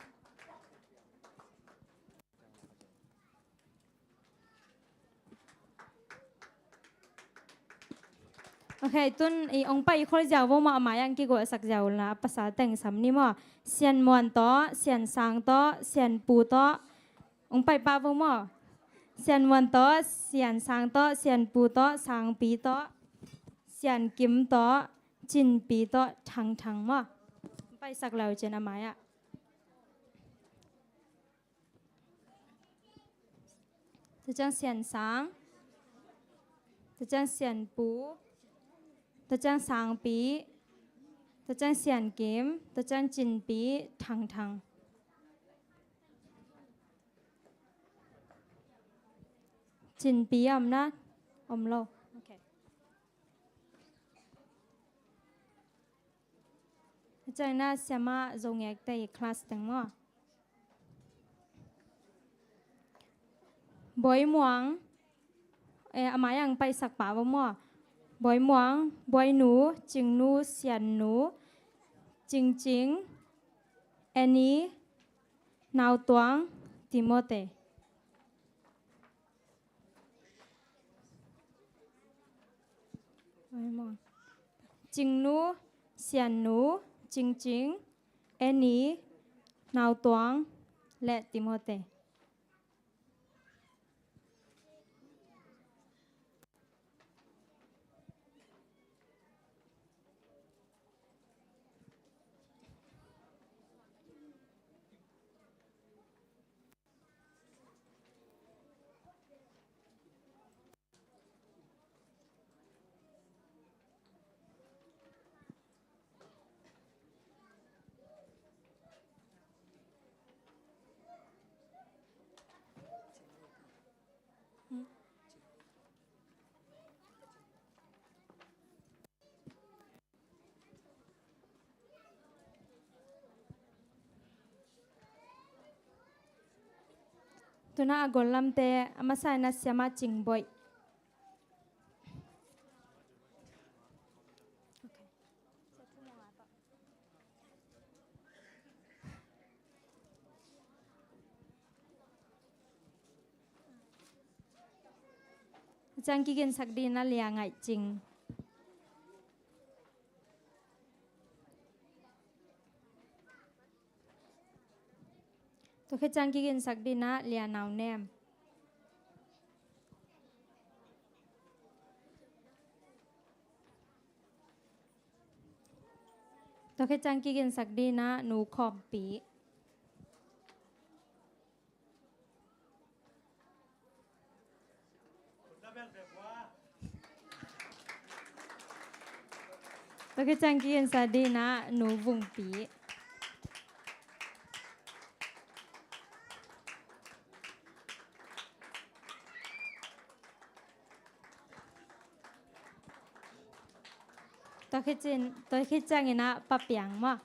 Ok, tu-in i hong pai khol ziau vo maw, a mai ah hong kigualhsak ziau la, a pasal teng sam ni maw. Sian Muan tawh, Sian Sang tawh, Sian Pu tawh. Hong pai pah vo maw. Sian Muan tawh, Sian Sang tawh, Sian Pu tawh, Sang Pi tawh, Sian Kim tawh, Cin Pi tawh, Thang Thang maw. Hong paisak le uh cin a mai ah. Tua ciang Sian Sang, tua ciang Sian Pu, tua ciang Sang Pi, tua ciang Sian Kim, tua ciang Cin Pi, Thang Thang. Cin Pi om na, om lo. Ok. Tua ciang na siamah Zo Ngek te i class teng maw. Bawi Muang, eh, a mai ah hong paisak pah vo maw. Bawi Muang, Bawi Nu, Cing Nu, Sian Nu, Cing Cing, Annie, Nau Tuang, Timothy. Cing Nu, Sian Nu, Cing Cing, Annie, Nau Tuang, leh Timothy. Tu-in ah a gol lamte, a masa in ah siamah Cing Boih. Ciang kiginsak dingin ah Lia Ngaih Cing. Tua khit ciang kiginsak dingin ah Lia Nau Nem. Tua khit ciang kiginsak dingin ah Nu Khawm Pi. Tua khit ciang kiginsa ding in ah Nu Vungpi. Tua khit ciang, tua khit ciangin ah Pa Piang maw.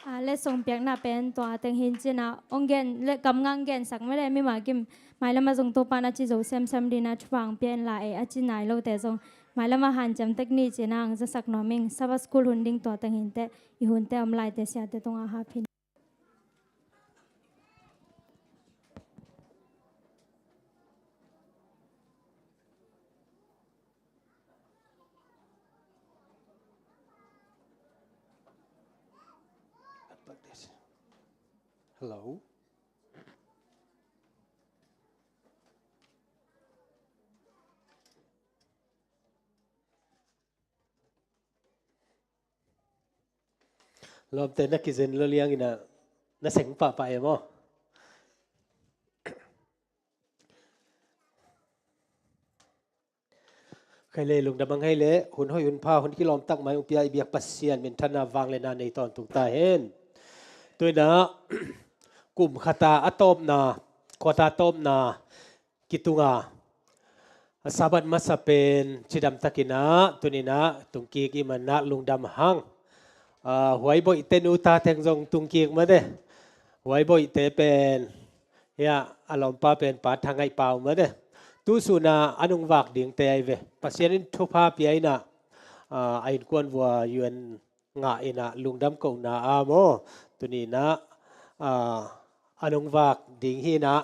A, letsong piakna pen tua teng hi in ci-in ah, hong gen, le, gamnga hong gensak mah leh, mimal kim, mailam ah zong Topa'n a ci zo semsem ding in ah thupha hong pia in la e, a ci nai lote zong, mailam ah hanciam tek ni ci-in ah hong zasak nuam ing. Sabbath School hun ding tua teng hi inteh, i hunte om laite siate tungah hap hi. Hello. Lawmte na kizen lo liang in ah na seng pahpah e maw. Khai le lungdam hang hai le, hun hoih hun pha, hun kilawm tak mai hong pia i biak Pasian minthanna vangliatna nei tawntung ta hen. Tu-in ah kum khat a tawpna, quarter tawpna kitung a, a Sabbath masa pen cidam takin ah, tuni-in ah tungkik i hih manin ah lungdam hang. A, Huai Boihte nu ta teng zong tungkik mah e. Huai Boihte pen, hiah, a lawmpa pen Pa Thang Ngaih Pau mah e. Tu sun a an hong vak dingte ahi ve. Pasian in thupha pia in ah, a, a innkuan vua U N ngah in ah lungdam kohna a maw. Tuni-in ah, a, an hong vak ding hi in ah,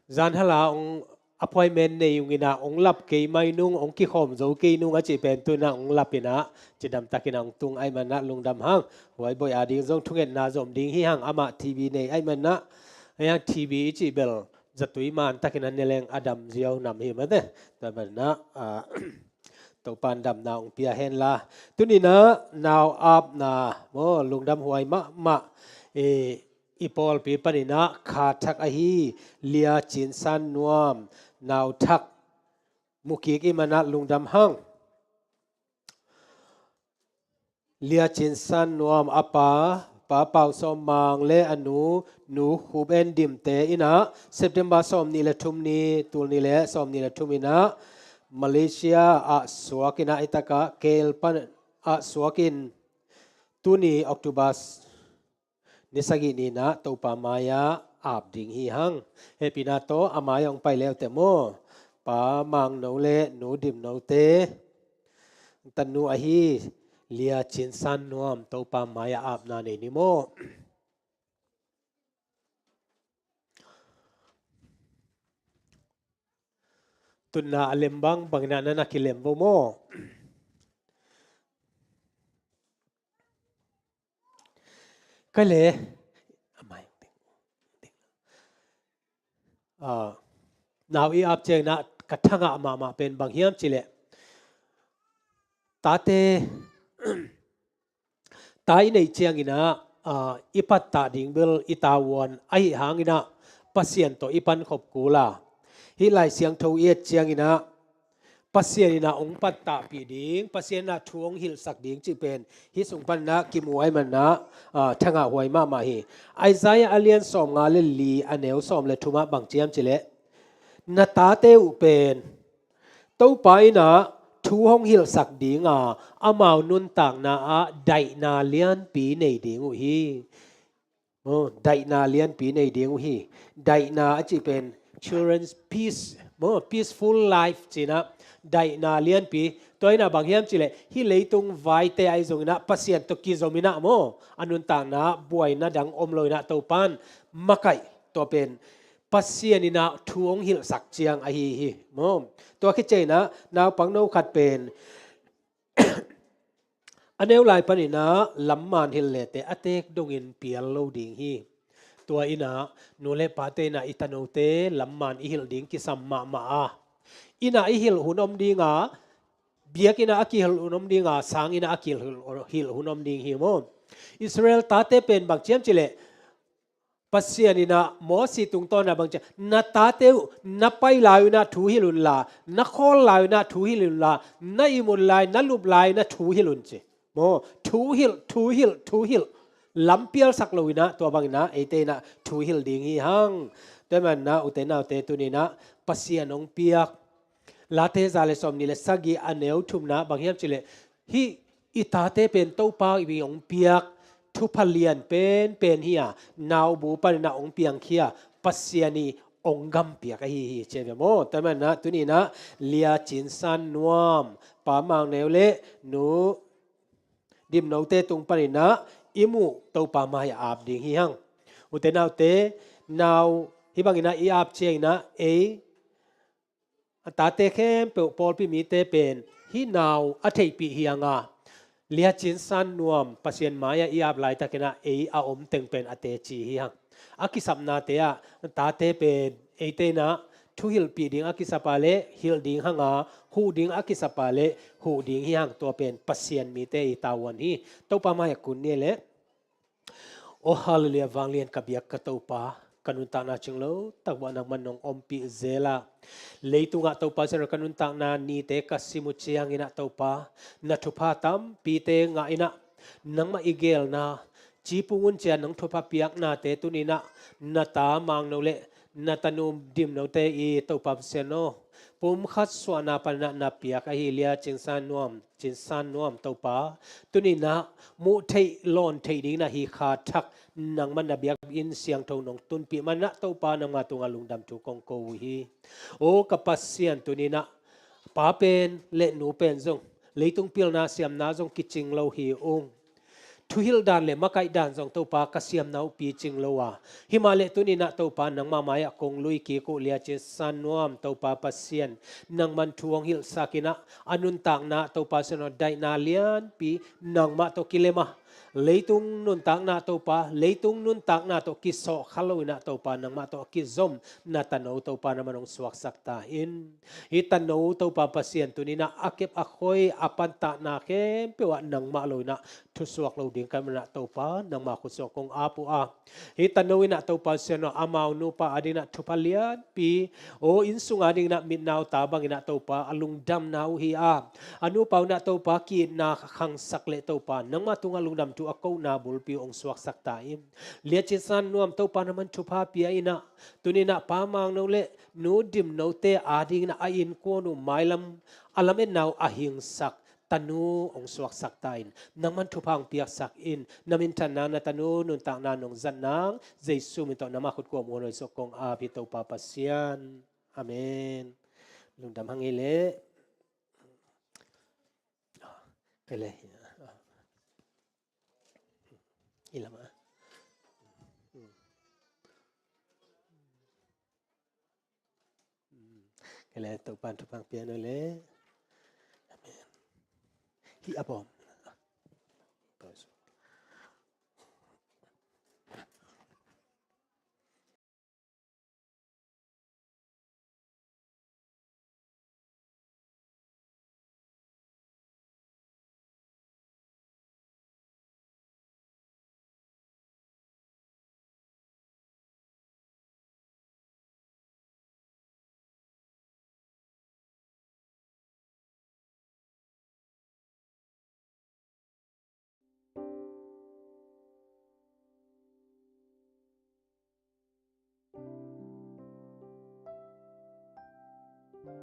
zan hal a hong appointment nei ung in ah, hong lap kei mai nung, hong kikhawm zo kei nung a cih pen tu-in ah hong lap in ah, cidam takin ah hong tung ahih manin ah lungdam hang. Huai Boih a ding zong thungetna zom ding hi hang, amah T B nei ahih manin ah, a yang T B i cih bel zatui man takin a ne leng a dam ziau nam hi mah e. Tua ahih manin ah, a, Topa'n damna hong pia hen la. Tuni-in ah nau apna maw, lungdam huai mahmah, e, i pawlpi panin ah kha thak ahi Lia Cin San Nuam, nau thak, mu kik i hih manin ah lungdam hang. Lia Cin San Nuam a pa, Pa Pau Sawm Mang le a nu, Nu Khup En Dimte in ah September sawmnih le thum ni, tul nih le sawmnih le thum in ah Malaysia ah suak in ah, hi tak ah K L pan ah suak in, tuni October ni sagih ni-in ah Topa mai-ah ap ding hi hang. Hehpihna tawh a mai-ah hong pai leute maw. Pa Mang No le Nu Dim Note, tanu ahi Lia Cin San Nuam, Topa mai-ah apna nei ni maw. Tutna a lem bang bangin ah na na kilem vo maw. Ka le, a mai, ah, nau i ap ciangin ah ka thangah mahmah pen bang hiam cih leh, tate, ta i neih ciangin ah, ah, i pattah ding bel i tavuan ahih hangin ah Pasian tawh i pankhop kul a, hih Lai Siangtho i et ciangin ah Pasian in ah hong pattahpih ding, Pasian in ah thu hong hilhsak ding cih pen hih sung panin ah kimu ahih manin ah, ah, thangah huai mahmah hi. Isaiah a lian sawmnga le li, a neu sawm le thum ah bang ci hiam cih leh, na tate uh pen Topa in ah thu hong hilhsak ding a, amau nuntakna ah daihna lianpi nei ding uh hi. Oh, daihna lianpi nei ding uh hi. Daihna a cih pen children's peace, maw, peaceful life ci-in ah, daihna lianpi. Tua in ah bang hiam cih leh, hih leitung vaite ahi zongin ah Pasian tawh kizom in ah maw, a nuntakna ah buaina dang om lo in ah Topa'n makaih, tua pen Pasian in ah thu hong hilhsak ciang ahi hi, maw. Tua khit ciangin ah naupang no khat pen a neu lai panin ah lamman hilh lete a teek dongin pial lo ding hi. Tua inah nu le pate inah i tanote lamman i hilh ding kisam mahmah a, inah i hilh hun om dinga, biakinnah a kihilh hun om dinga, sanginnah a kihilh, hilh hun om ding hi maw. Israel tate pen bang ciam cileh Pasian inah Mosi tungtawnah bang ciam, na tate uh na pai lai unah thu hilh unla, na khawl lai unah thu hilh unla, na im un lai, na lup lai unah thu hilh un ci. Maw, thu hilh, thu hilh, thu hilh. Lampialsak lo inah tua bang inah eite inah thu hilh ding hi hang. Tua manah ute naute tuninah Pasian hong piak Late za le sawm nih le sagih a neu thumna bang hiam cileh, hih i tate pen Topa i hong piak thupha lian penpen hi a, naubu paninah hong piangkhia Pasian i hong gampiak ahi hi, ci ve maw. Tua manah tuninah Lia Cin San Nuam, Pa Mang Neu le Nu Dim Note tung paninah i muh Topa mai-ah ap ding hi hang. Ute naute, nau hih banginah i ap cianginah ei a tate khempeuh pawlpi mite pen hih nau a theihpih hi hanga, Lia Cin San Nuam Pasian mai-ah i ap laitakinah ei a om teng pen a teci hi hang. A kisapnate ah tate pen eite inah thuhilhpih ding a kisapa le hilh ding hanga, huh ding a kisapa le huh ding hi hang. Tua pen Pasian mite i tavuan hi. Topa mai-ah kun ni leh. Aw, halleluiah, vanglian ka biak ka Topa, ka nuntakna cinglo takbuah nangman nong ompih zela. Leitungah Topa Sian aw, ka nuntakna nite ka sim uh cianginah Topa, na thupha tampite ngah inah nangmah i gelna, cipung un cia nang thupha piaknate tuninah na ta Mang No le na tanu Dim Note i Topa Sian aw, pumkhat suahna paninah na piak ahi Lia Cin San Nuam, Cin San Nuam Topa, tuninah muh theih lawn theih dinginah hi kha thak nangmah na biakinn siangtho nong tunpih manah Topa nangma tungah lungdam thu kong ko uh hi. Aw ka Pasian, tuninah pa pen le nu pen zong leitung pilna siamna zong kicing lo hi ung. Thuhilh dan le makaih dan zong Topa ka siamna uh picing lo a, himah le tuninah Topa nangmah mai-ah kong lui kik uh Lia Cin San Nuam Topa Pasian, nangman thu hong hilhsakinah a nuntakna Topa Sian aw, daihna lianpi nangmah tawh kilem a, leitung nuntakna Topa, leitung nuntakna tawh kisawhkha loinah Topa nangmah tawh a kizom na tano Topa nangman hong suaksak ta in. Hih tano Topa Pasian tuninah a kep a khoi a pantahna khempeuh ah nangmah loinah thusuak lo ding ka hih manah Topa nangma khutsuak kong ap uh a, hih tano inah Topa Sian aw, amau nupa adinginah thupha lianpi, aw innsung adinginah mitnau ta banginah Topa a lungdamna uh hi a, a nupa unah Topa ki-itna khangsak le Topa nangma tungah lungdam thu a kohna bulpi uh hong suaksak ta in. Lia Cin San Nuam Topa nangman thupha pia inah tuninah Pa Mang No le Nu Dim Note adinginah a innkuan uh mailam a lametna uh a hingsak tanu hong suaksak ta in. Nangman thupha hong piaksak in. Na minthanna, na tanu nuntakna nong zat nang Jesu min tawh nangma khut kuam uh a nuai suak kong ap hi Topa Pasian. Amen. Lungdam hang ei leh. Kei leh. I lamah. Kei leh Topan thupha hong pia nuai leh. Amen. Hih a bawm.